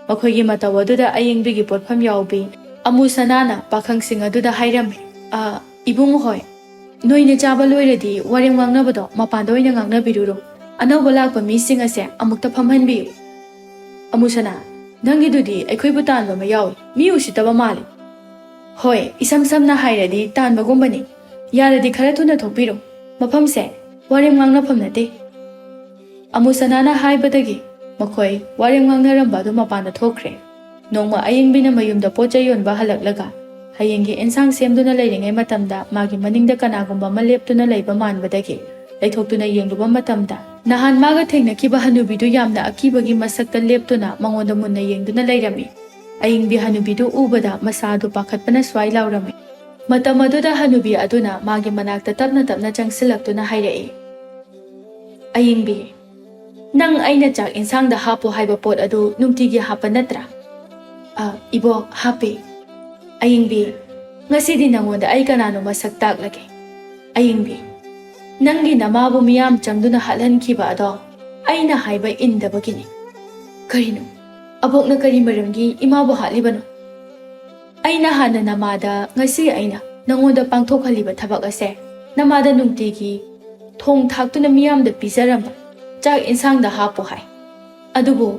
ꯃꯈꯣꯏꯒꯤ ꯃꯇꯧ ꯑꯗꯨꯗ ꯑꯌꯤꯡꯕꯤꯒꯤ ꯄꯣꯠꯐꯝ ꯌꯥꯎꯕꯤ ꯑꯃꯨ ꯁꯅꯥꯅ ꯄꯥꯈꯪꯁꯤꯡ ꯑꯗꯨꯗ ꯍꯥꯏꯔꯝꯃꯤ, "ꯑ, ꯏꯕꯨꯡ ꯍꯣꯏ, ꯅꯣꯏꯅ ꯆꯥꯕ ꯂꯣꯏꯔꯗꯤ ꯋꯥꯔꯦꯝ ꯉꯥꯡꯅꯕꯗꯣ ꯃꯄꯥꯟꯗ ꯑꯣꯏꯅ ꯉꯥꯡꯅꯕꯤꯔꯨꯔꯣ꯫ ꯑꯅꯧꯕ ꯂꯥꯛꯄ ꯃꯤꯁꯤꯡ ꯑꯁꯦ ꯑꯃꯨꯛꯇ ꯐꯝꯍꯟꯕꯤꯌꯨ꯫" "ꯑꯃꯨꯁꯅꯥ, ꯅꯪꯒꯤꯗꯨꯗꯤ ꯑꯩꯈꯣꯏꯕꯨ ꯇꯥꯟꯕ ꯑꯃ ꯌꯥꯎꯏ, ꯃꯤ ꯎꯁꯤꯠꯇꯕ ꯃꯥꯜꯂꯤ꯫" "ꯍꯣꯏ, ꯏꯁꯝ ꯁꯝꯅ ꯍꯥꯏꯔꯗꯤ ꯇꯥꯟꯕꯒꯨꯝꯕꯅꯤ꯫ ꯌꯥꯔꯗꯤ ꯈꯔ ꯊꯨꯅ ꯊꯣꯛꯄꯤꯔꯣ, ꯃꯐꯝꯁꯦ ꯋꯥꯔꯦꯝ ꯉꯥꯡꯅꯐꯝ ꯅꯠꯇꯦ꯫" ꯑꯃꯨꯁꯅꯥꯅ ꯍꯥꯏꯕꯗꯒꯤ ꯃꯈꯣꯏ ꯋꯥꯔꯦꯝ ꯉꯥꯡꯅꯔꯝꯕ ꯑꯗꯨ ꯃꯄꯥꯟꯗ ꯊꯣꯛꯈ꯭ꯔꯦ꯫ ꯅꯣꯡꯃ ꯑꯌꯤꯡꯕꯤꯅ ꯃꯌꯨꯝꯗ ꯄꯣꯠ ꯆꯩ ꯌꯣꯟꯕ ꯍꯜꯂꯛꯂꯒ ꯍꯌꯦꯡꯒꯤ ꯑꯦꯟꯁꯥꯡ ꯁꯦꯝꯗꯨꯅ ꯂꯩꯔꯤꯉꯩ ꯃꯇꯝꯗ ꯃꯥꯒꯤ ꯃꯅꯤꯡꯗ ꯀꯅꯥꯒꯨꯝꯕ ꯑꯃ ꯂꯦꯞꯇꯨꯅ ꯂꯩꯕ ꯃꯥꯟꯕꯗꯒꯤ ꯂꯩꯊꯣꯛꯇꯨꯅ ꯌꯦꯡꯂꯨꯕ ꯃꯇꯝꯗ ꯅꯍꯥꯟ ꯃꯥꯒ ꯊꯦꯡꯅꯈꯤꯕ ꯍꯅꯨꯕꯤꯗꯨ ꯌꯥꯝꯅ ꯑꯀꯤꯕꯒꯤ ꯃꯁꯛꯇ ꯂꯦꯞꯇꯨꯅ ꯃꯉꯣꯟꯗ ꯃꯨꯟꯅ ꯌꯦꯡꯗꯨꯅ ꯂꯩꯔꯝꯃꯤ꯫ ꯑꯌꯤꯡꯕꯤ ꯍꯅꯨꯕꯤꯗꯨ ꯎꯕꯗ ꯃꯁꯥ ꯑꯗꯨ ꯄꯥꯈꯠꯄꯅ ꯁ꯭ꯋꯥꯏ ꯂꯥꯎꯔꯝꯃꯤ꯫ ꯃꯇꯝ ꯑꯗꯨꯗ ꯍꯅꯨꯕꯤ ꯑꯗꯨꯅ ꯃꯥꯒꯤ ꯃꯅꯥꯛꯇ ꯇꯞꯅ ꯇꯞꯅ ꯆꯪꯁꯤꯜꯂꯛꯇꯨꯅ ꯍꯥꯏꯔꯛꯏ, "ꯑꯌꯤꯡꯕꯤ, ꯅꯪ ꯑꯩꯅ ꯆꯥꯛ ꯏꯟꯁꯥꯡꯗ ꯍꯥꯞꯄꯣ ꯍꯥꯏꯕ ꯄꯣꯠ ꯑꯗꯨ ꯅꯨꯡꯇꯤꯒꯤ ꯍꯥꯞꯄ ꯅꯠꯇ꯭ꯔꯥ?" "ꯑ, ꯏꯕꯣꯛ, ꯍꯥꯞꯄꯤ꯫" "ꯑꯌꯤꯡꯕꯤ, ꯉꯁꯤꯗꯤ ꯅꯉꯣꯟꯗ ꯑꯩ ꯀꯅꯥꯅꯣ ꯃꯁꯛ ꯇꯥꯛꯂꯒꯦ꯫ ꯑꯌꯤꯡꯕꯤ, ꯅꯪꯒꯤ ꯅꯃꯥꯕꯨ ꯃꯤꯌꯥꯝ ꯆꯪꯗꯨꯅ ꯍꯥꯠꯍꯟꯈꯤꯕ ꯑꯗꯣ ꯑꯩꯅ ꯍꯥꯏꯕ ꯏꯟꯗꯕꯒꯤꯅꯤ꯫" "ꯀꯔꯤꯅꯣ? ꯑꯕꯣꯛꯅ ꯀꯔꯤ ꯃꯔꯝꯒꯤ ꯏꯃꯥꯕꯨ ꯍꯥꯠꯂꯤꯕꯅꯣ?" "ꯑꯩꯅ ꯍꯥꯟꯅ ꯅꯃꯥꯗ ꯉꯁꯤ ꯑꯩꯅ ꯅꯉꯣꯟꯗ ꯄꯥꯡꯊꯣꯛꯍꯜꯂꯤꯕ ꯊꯕꯛ ꯑꯁꯦ ꯅꯃꯥꯗ ꯅꯨꯡꯇꯤꯒꯤ ꯊꯣꯡ ꯊꯥꯛꯇꯨꯅ ꯃꯤꯌꯥꯝꯗ ꯄꯤꯖꯔꯝꯕ ꯆꯥꯛ ꯏꯟꯁꯥꯡꯗ ꯍꯥꯞꯄꯣ ꯍꯥꯏ꯫ ꯑꯗꯨꯕꯨ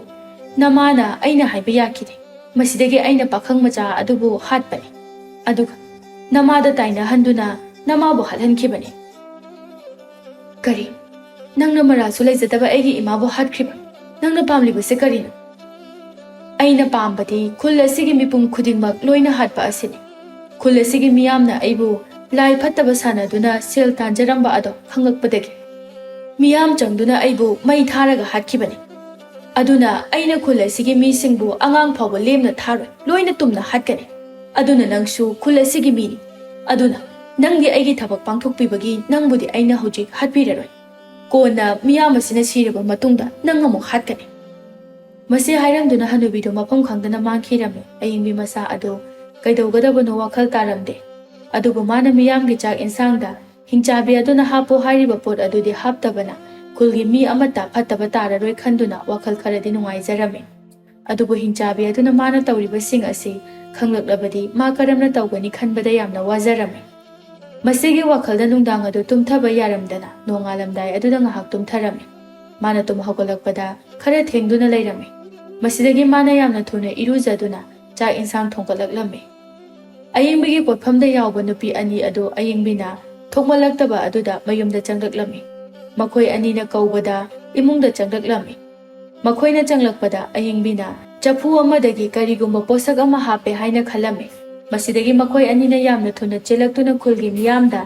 ꯅꯃꯥꯅ ꯑꯩꯅ ꯍꯥꯏꯕ ꯌꯥꯈꯤꯗꯦ꯫ ꯃꯁꯤꯗꯒꯤ ꯑꯩꯅ ꯄꯥꯈꯪ ꯃꯆꯥ ꯑꯗꯨꯕꯨ ꯍꯥꯠꯄꯅꯤ꯫ ꯑꯗꯨꯒ ꯅꯃꯥꯗ ꯇꯥꯏꯅꯍꯟꯗꯨꯅ ꯅꯃꯥꯕꯨ ꯍꯥꯠꯍꯟꯈꯤꯕꯅꯤ꯫" "ꯀꯔꯤ? ꯅꯪꯅ ꯃꯔꯥꯜꯁꯨ ꯂꯩꯖꯗꯕ ꯑꯩꯒꯤ ꯏꯃꯥꯕꯨ ꯍꯥꯠꯈ꯭ꯔꯤꯕ? ꯅꯪꯅ ꯄꯥꯝꯂꯤꯕꯁꯦ ꯀꯔꯤꯅꯣ?" "ꯑꯩꯅ ꯄꯥꯝꯕꯗꯤ ꯈꯨꯜ ꯑꯁꯤꯒꯤ ꯃꯤꯄꯨꯝ ꯈꯨꯗꯤꯡꯃꯛ ꯂꯣꯏꯅ ꯍꯥꯠꯄ ꯑꯁꯤꯅꯤ꯫ ꯈꯨꯜ ꯑꯁꯤꯒꯤ ꯃꯤꯌꯥꯝꯅ ꯑꯩꯕꯨ ꯂꯥꯏ ꯐꯠꯇꯕ ꯁꯥꯟꯅꯗꯨꯅ ꯁꯦꯜ ꯇꯥꯟꯖꯔꯝꯕ ꯑꯗꯣ ꯈꯪꯂꯛꯄꯗꯒꯤ ꯃꯤꯌꯥꯝ ꯆꯪꯗꯨꯅ ꯑꯩꯕꯨ ꯃꯩ ꯊꯥꯔꯒ ꯍꯥꯠꯈꯤꯕꯅꯤ꯫ ꯑꯗꯨꯅ ꯑꯩꯅ ꯈꯨꯜ ꯑꯁꯤꯒꯤ ꯃꯤꯁꯤꯡꯕꯨ ꯑꯉꯥꯡ ꯐꯥꯎꯕ ꯂꯦꯝꯅ ꯊꯥꯔꯣꯏ, ꯂꯣꯏꯅ ꯇꯨꯝꯅ ꯍꯥꯠꯀꯅꯤ꯫ ꯑꯗꯨꯅ ꯅꯪꯁꯨ ꯈꯨꯜ ꯑꯁꯤꯒꯤ ꯃꯤꯅꯤ꯫ ꯑꯗꯨꯅ ꯅꯪꯗꯤ ꯑꯩꯒꯤ ꯊꯕꯛ ꯄꯥꯡꯊꯣꯛꯄꯤꯕꯒꯤ ꯅꯪꯕꯨꯗꯤ ꯑꯩꯅ ꯍꯧꯖꯤꯛ ꯍꯥꯠꯄꯤꯔꯔꯣꯏ꯫ ꯀꯣꯟꯅ ꯃꯤꯌꯥꯝ ꯑꯁꯤꯅ ꯁꯤꯔꯕ ꯃꯇꯨꯡꯗ ꯅꯪ ꯑꯃꯨꯛ ꯍꯥꯠꯀꯅꯤ꯫" ꯃꯁꯤ ꯍꯥꯏꯔꯝꯗꯨꯅ ꯍꯅꯨꯕꯤꯗꯨ ꯃꯐꯝ ꯈꯪꯗꯅ ꯃꯥꯡꯈꯤꯔꯝꯃꯤ꯫ ꯑꯌꯤꯡꯕꯤ ꯃꯁꯥ ꯑꯗꯨ ꯀꯩꯗꯧꯒꯗꯕꯅꯣ ꯋꯥꯈꯜ ꯇꯥꯔꯝꯗꯦ꯫ ꯑꯗꯨꯕꯨ ꯃꯥꯅ ꯃꯤꯌꯥꯝꯒꯤ ꯆꯥꯛ ꯏꯟꯁꯥꯡꯗ ꯍꯤꯡꯆꯥꯕꯤ ꯑꯗꯨꯅ ꯍꯥꯞꯄꯣ ꯍꯥꯏꯔꯤꯕ ꯄꯣꯠ ꯑꯗꯨꯗꯤ ꯍꯥꯞꯇꯕꯅ ꯈꯨꯜꯒꯤ ꯃꯤ ꯑꯃꯠꯇ ꯐꯠꯇꯕ ꯇꯥꯔꯔꯣꯏ ꯈꯟꯗꯨꯅ ꯋꯥꯈꯜ ꯈꯔꯗꯤ ꯅꯨꯡꯉꯥꯏꯖꯔꯝꯃꯤ꯫ ꯑꯗꯨꯕꯨ ꯍꯤꯡꯆꯥꯕꯤ ꯑꯗꯨꯅ ꯃꯥꯅ ꯇꯧꯔꯤꯕꯁꯤꯡ ꯑꯁꯤ ꯈꯪꯂꯛꯂꯕꯗꯤ ꯃꯥ ꯀꯔꯝꯅ ꯇꯧꯒꯅꯤ ꯈꯟꯕꯗ ꯌꯥꯝꯅ ꯋꯥꯖꯔꯝꯃꯤ꯫ ꯃꯁꯤꯒꯤ ꯋꯥꯈꯜꯗ ꯅꯨꯡꯗꯥꯡ ꯑꯗꯨ ꯇꯨꯝꯊꯕ ꯌꯥꯔꯝꯗꯅ ꯅꯣꯡꯉꯥꯜꯂꯝꯗꯥꯏ ꯑꯗꯨꯗ ꯉꯥꯏꯍꯥꯛ ꯇꯨꯝꯊꯔꯝꯃꯤ꯫ ꯃꯥꯅ ꯇꯨꯝ ꯍꯧꯒꯠꯂꯛꯄꯗ ꯈꯔ ꯊꯦꯡꯗꯨꯅ ꯂꯩꯔꯝꯃꯤ꯫ ꯃꯁꯤꯗꯒꯤ ꯃꯥꯅ ꯌꯥꯝꯅ ꯊꯨꯅ ꯏꯔꯨꯖꯗꯨꯅ ꯆꯥꯛ ꯏꯟꯁꯥꯡ ꯊꯣꯡꯒꯠꯂꯛꯂꯝꯃꯤ꯫ ꯑꯌꯤꯡꯕꯤꯒꯤ ꯄꯣꯠꯐꯝꯗ ꯌꯥꯎꯕ ꯅꯨꯄꯤ ꯑꯅꯤ ꯑꯗꯨ ꯑꯌꯤꯡꯕꯤꯅ ꯊꯣꯛꯃꯜꯂꯛꯇꯕ ꯑꯗꯨꯗ ꯃꯌꯨꯝꯗ ꯆꯪꯂꯛꯂꯝꯃꯤ꯫ ꯃꯈꯣꯏ ꯑꯅꯤꯅ ꯀꯧꯕꯗ ꯏꯃꯨꯡꯗ ꯆꯪꯂꯛꯂꯝꯃꯤ꯫ ꯃꯈꯣꯏꯅ ꯆꯪꯂꯛꯄꯗ ꯑꯌꯤꯡꯕꯤꯅ ꯆꯐꯨ ꯑꯃꯗꯒꯤ ꯀꯔꯤꯒꯨꯝꯕ ꯄꯣꯠꯁꯛ ꯑꯃ ꯍꯥꯞꯄꯦ ꯍꯥꯏꯅ ꯈꯜꯂꯝꯃꯤ꯫ ꯃꯁꯤꯗꯒꯤ ꯃꯈꯣꯏ ꯑꯅꯤꯅ ꯌꯥꯝꯅ ꯊꯨꯅ ꯆꯦꯜꯂꯛꯇꯨꯅ ꯈꯨꯜꯒꯤ ꯃꯤꯌꯥꯝꯗ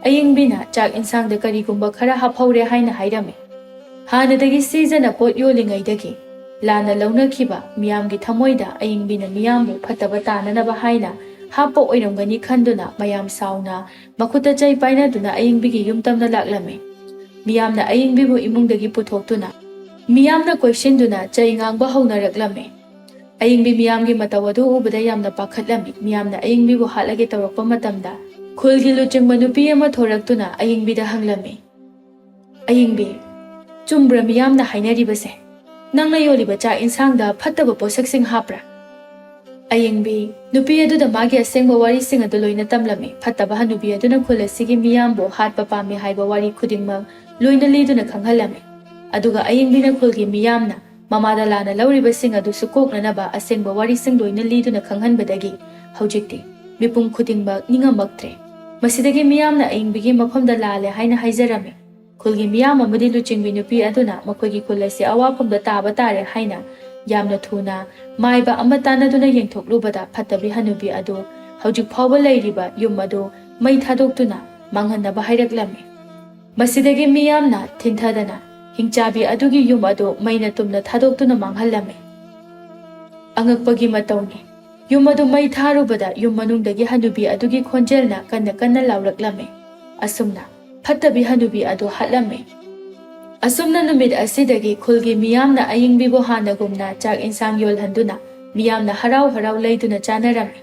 ꯑꯌꯤꯡꯕꯤꯅ ꯆꯥꯛ ꯏꯟꯁꯥꯡꯗ ꯀꯔꯤꯒꯨꯝꯕ ꯈꯔ ꯍꯥꯞꯍꯧꯔꯦ ꯍꯥꯏꯅ ꯍꯥꯏꯔꯝꯃꯤ꯫ ꯍꯥꯟꯅꯗꯒꯤ ꯁꯤꯖꯅ ꯄꯣꯠ ꯌꯣꯜꯂꯤꯉꯩꯗꯒꯤ ꯂꯥꯟꯅ ꯂꯧꯅꯈꯤꯕ ꯃꯤꯌꯥꯝꯒꯤ ꯊꯃꯣꯏꯗ ꯑꯌꯤꯡꯕꯤꯅ ꯃꯤꯌꯥꯝꯕꯨ ꯐꯠꯇꯕ ꯇꯥꯅꯅꯕ ꯍꯥꯏꯅ ꯍꯥꯞꯄ ꯑꯣꯏꯔꯝꯒꯅꯤ ꯈꯟꯗꯨꯅ ꯃꯌꯥꯝ ꯁꯥꯎꯅ ꯃꯈꯨꯠꯇ ꯆꯩ ꯄꯥꯏꯅꯗꯨꯅ ꯑꯌꯤꯡꯕꯤꯒꯤ ꯌꯨꯝ ꯇꯝꯅ ꯂꯥꯛꯂꯝꯃꯤ꯫ ꯃꯤꯌꯥꯝꯅ ꯑꯌꯤꯡꯕꯤꯕꯨ ꯏꯃꯨꯡꯗꯒꯤ ꯄꯨꯊꯣꯛꯇꯨꯅ, ꯃꯤꯌꯥꯝꯅ ꯀꯣꯏꯁꯤꯟꯗꯨꯅ ꯆꯩ ꯉꯥꯡꯕ ꯍꯧꯅꯔꯛꯂꯝꯃꯤ꯫ ꯑꯌꯤꯡꯕꯤ ꯃꯤꯌꯥꯝꯒꯤ ꯃꯇꯧ ꯑꯗꯨ ꯎꯕꯗ ꯌꯥꯝꯅ ꯄꯥꯈꯠꯂꯝꯃꯤ꯫ ꯃꯤꯌꯥꯝꯅ ꯑꯌꯤꯡꯕꯤꯕꯨ ꯍꯥꯠꯂꯒꯦ ꯇꯧꯔꯛꯄ ꯃꯇꯝꯗ ꯈꯨꯜꯒꯤ ꯂꯨꯆꯤꯡꯕ ꯅꯨꯄꯤ ꯑꯃ ꯊꯣꯔꯛꯇꯨꯅ ꯑꯌꯤꯡꯕꯤꯗ ꯍꯪꯂꯝꯃꯤ, "ꯑꯌꯤꯡꯕꯤ, ꯆꯨꯝꯕ꯭ꯔꯥ ꯃꯤꯌꯥꯝꯅ ꯍꯥꯏꯅꯔꯤꯕꯁꯦ? ꯅꯪꯅ ꯌꯣꯜꯂꯤꯕ ꯆꯥꯛ ꯏꯟꯁꯥꯡꯗ ꯐꯠꯇꯕ ꯄꯣꯠꯁꯛꯁꯤꯡ ꯍꯥꯞꯄ꯭ꯔꯥ?" ꯑꯌꯤꯡꯕꯤ ꯅꯨꯄꯤ ꯑꯗꯨꯗ ꯃꯥꯒꯤ ꯑꯁꯦꯡꯕ ꯋꯥꯔꯤꯁꯤꯡ ꯑꯗꯨ ꯂꯣꯏꯅ ꯇꯝꯂꯝꯃꯤ꯫ ꯐꯠꯇꯕ ꯍꯅꯨꯕꯤ ꯑꯗꯨꯅ ꯈꯨꯜ ꯑꯁꯤꯒꯤ ꯃꯤꯌꯥꯝꯕꯨ ꯍꯥꯠꯄ ꯄꯥꯝꯃꯤ ꯍꯥꯏꯕ ꯋꯥꯔꯤ ꯈꯨꯗꯤꯡꯃꯛ ꯂꯣꯏꯅ ꯂꯤꯗꯨꯅ ꯈꯪꯍꯜꯂꯝꯃꯤ꯫ ꯑꯗꯨꯒ ꯑꯌꯤꯡꯕꯤꯅ ꯈꯨꯜꯒꯤ ꯃꯤꯌꯥꯝꯅ ꯃꯃꯥꯗ ꯂꯥꯟꯅ ꯂꯧꯔꯤꯕꯁꯤꯡ ꯑꯗꯨꯁꯨ ꯀꯣꯛꯅꯅꯕ ꯑꯁꯦꯡꯕ ꯋꯥꯔꯤꯁꯤꯡ ꯂꯣꯏꯅ ꯂꯤꯗꯨꯅ ꯈꯪꯍꯟꯕꯗꯒꯤ ꯍꯧꯖꯤꯛꯇꯤ ꯃꯤꯄꯨꯝ ꯈꯨꯗꯤꯡꯃꯛ ꯅꯤꯡꯉꯝꯃꯛꯇ꯭ꯔꯦ꯫ ꯃꯁꯤꯗꯒꯤ ꯃꯤꯌꯥꯝꯅ ꯑꯌꯤꯡꯕꯤꯒꯤ ꯃꯐꯝꯗ ꯂꯥꯜꯂꯦ ꯍꯥꯏꯅ ꯍꯥꯏꯖꯔꯝꯃꯤ꯫ ꯈꯨꯜꯒꯤ ꯃꯤꯌꯥꯝ ꯑꯃꯗꯤ ꯂꯨꯆꯤꯡꯕꯤ ꯅꯨꯄꯤ ꯑꯗꯨꯅ ꯃꯈꯣꯏꯒꯤ ꯈꯨꯜ ꯑꯁꯤ ꯑꯋꯥꯐꯝꯗ ꯇꯥꯕ ꯇꯥꯔꯦ ꯍꯥꯏꯅ ꯌꯥꯝꯅ ꯊꯨꯅ ꯃꯥꯏꯕ ꯑꯃ ꯇꯥꯟꯅꯗꯨꯅ ꯌꯦꯡꯊꯣꯛꯂꯨꯕꯗ ꯐꯠꯇꯕꯤ ꯍꯅꯨꯕꯤ ꯑꯗꯨ ꯍꯧꯖꯤꯛ ꯐꯥꯎꯕ ꯂꯩꯔꯤꯕ ꯌꯨꯝ ꯑꯗꯨ ꯃꯩ ꯊꯥꯗꯣꯛꯇꯨꯅ ꯃꯥꯡꯍꯟꯅꯕ ꯍꯥꯏꯔꯛꯂꯝꯃꯤ꯫ ꯃꯁꯤꯗꯒꯤ ꯃꯤꯌꯥꯝꯅ ꯊꯤꯟꯊꯗꯅ ꯍꯤꯡꯆꯥꯕꯤ ꯑꯗꯨꯒꯤ ꯌꯨꯝ ꯑꯗꯨ ꯃꯩꯅ ꯇꯨꯝꯅ ꯊꯥꯗꯣꯛꯇꯨꯅ ꯃꯥꯡꯍꯜꯂꯝꯃꯤ꯫ ꯑꯉꯛꯄꯒꯤ ꯃꯇꯧꯅꯤ꯫ ꯌꯨꯝ ꯑꯗꯨ ꯃꯩ ꯊꯥꯔꯨꯕꯗ ꯌꯨꯝ ꯃꯅꯨꯡꯗꯒꯤ ꯍꯅꯨꯕꯤ ꯑꯗꯨꯒꯤ ꯈꯣꯟꯖꯦꯜꯅ ꯀꯟꯅ ꯀꯟꯅ ꯂꯥꯎꯔꯛꯂꯝꯃꯤ꯫ ꯑꯁꯨꯝꯅ ꯐꯠꯇꯕꯤ ꯍꯅꯨꯕꯤ ꯑꯗꯨ ꯍꯥꯠꯂꯝꯃꯤ꯫ ꯑꯁꯨꯝꯅ ꯅꯨꯃꯤꯠ ꯑꯁꯤꯗꯒꯤ ꯈꯨꯜꯒꯤ ꯃꯤꯌꯥꯝꯅ ꯑꯌꯤꯡꯕꯤꯕꯨ ꯍꯥꯟꯅꯒꯨꯝꯅ ꯆꯥꯛ ꯏꯟꯁꯥꯡ ꯌꯣꯜꯍꯟꯗꯨꯅ ꯃꯤꯌꯥꯝꯅ ꯍꯔꯥꯎ ꯍꯔꯥꯎ ꯂꯩꯗꯨꯅ ꯆꯥꯅꯔꯝꯃꯤ꯫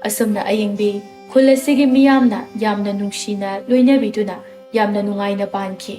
ꯑꯁꯨꯝꯅ ꯑꯌꯤꯡꯕꯤ ꯈꯨꯜ ꯑꯁꯤꯒꯤ ꯃꯤꯌꯥꯝꯅ ꯌꯥꯝꯅ ꯅꯨꯡꯁꯤꯅ ꯂꯣꯏꯅꯕꯤꯗꯨꯅ ꯌꯥꯝꯅ ꯅꯨꯡꯉꯥꯏꯅ ꯄꯥꯟꯈꯤ꯫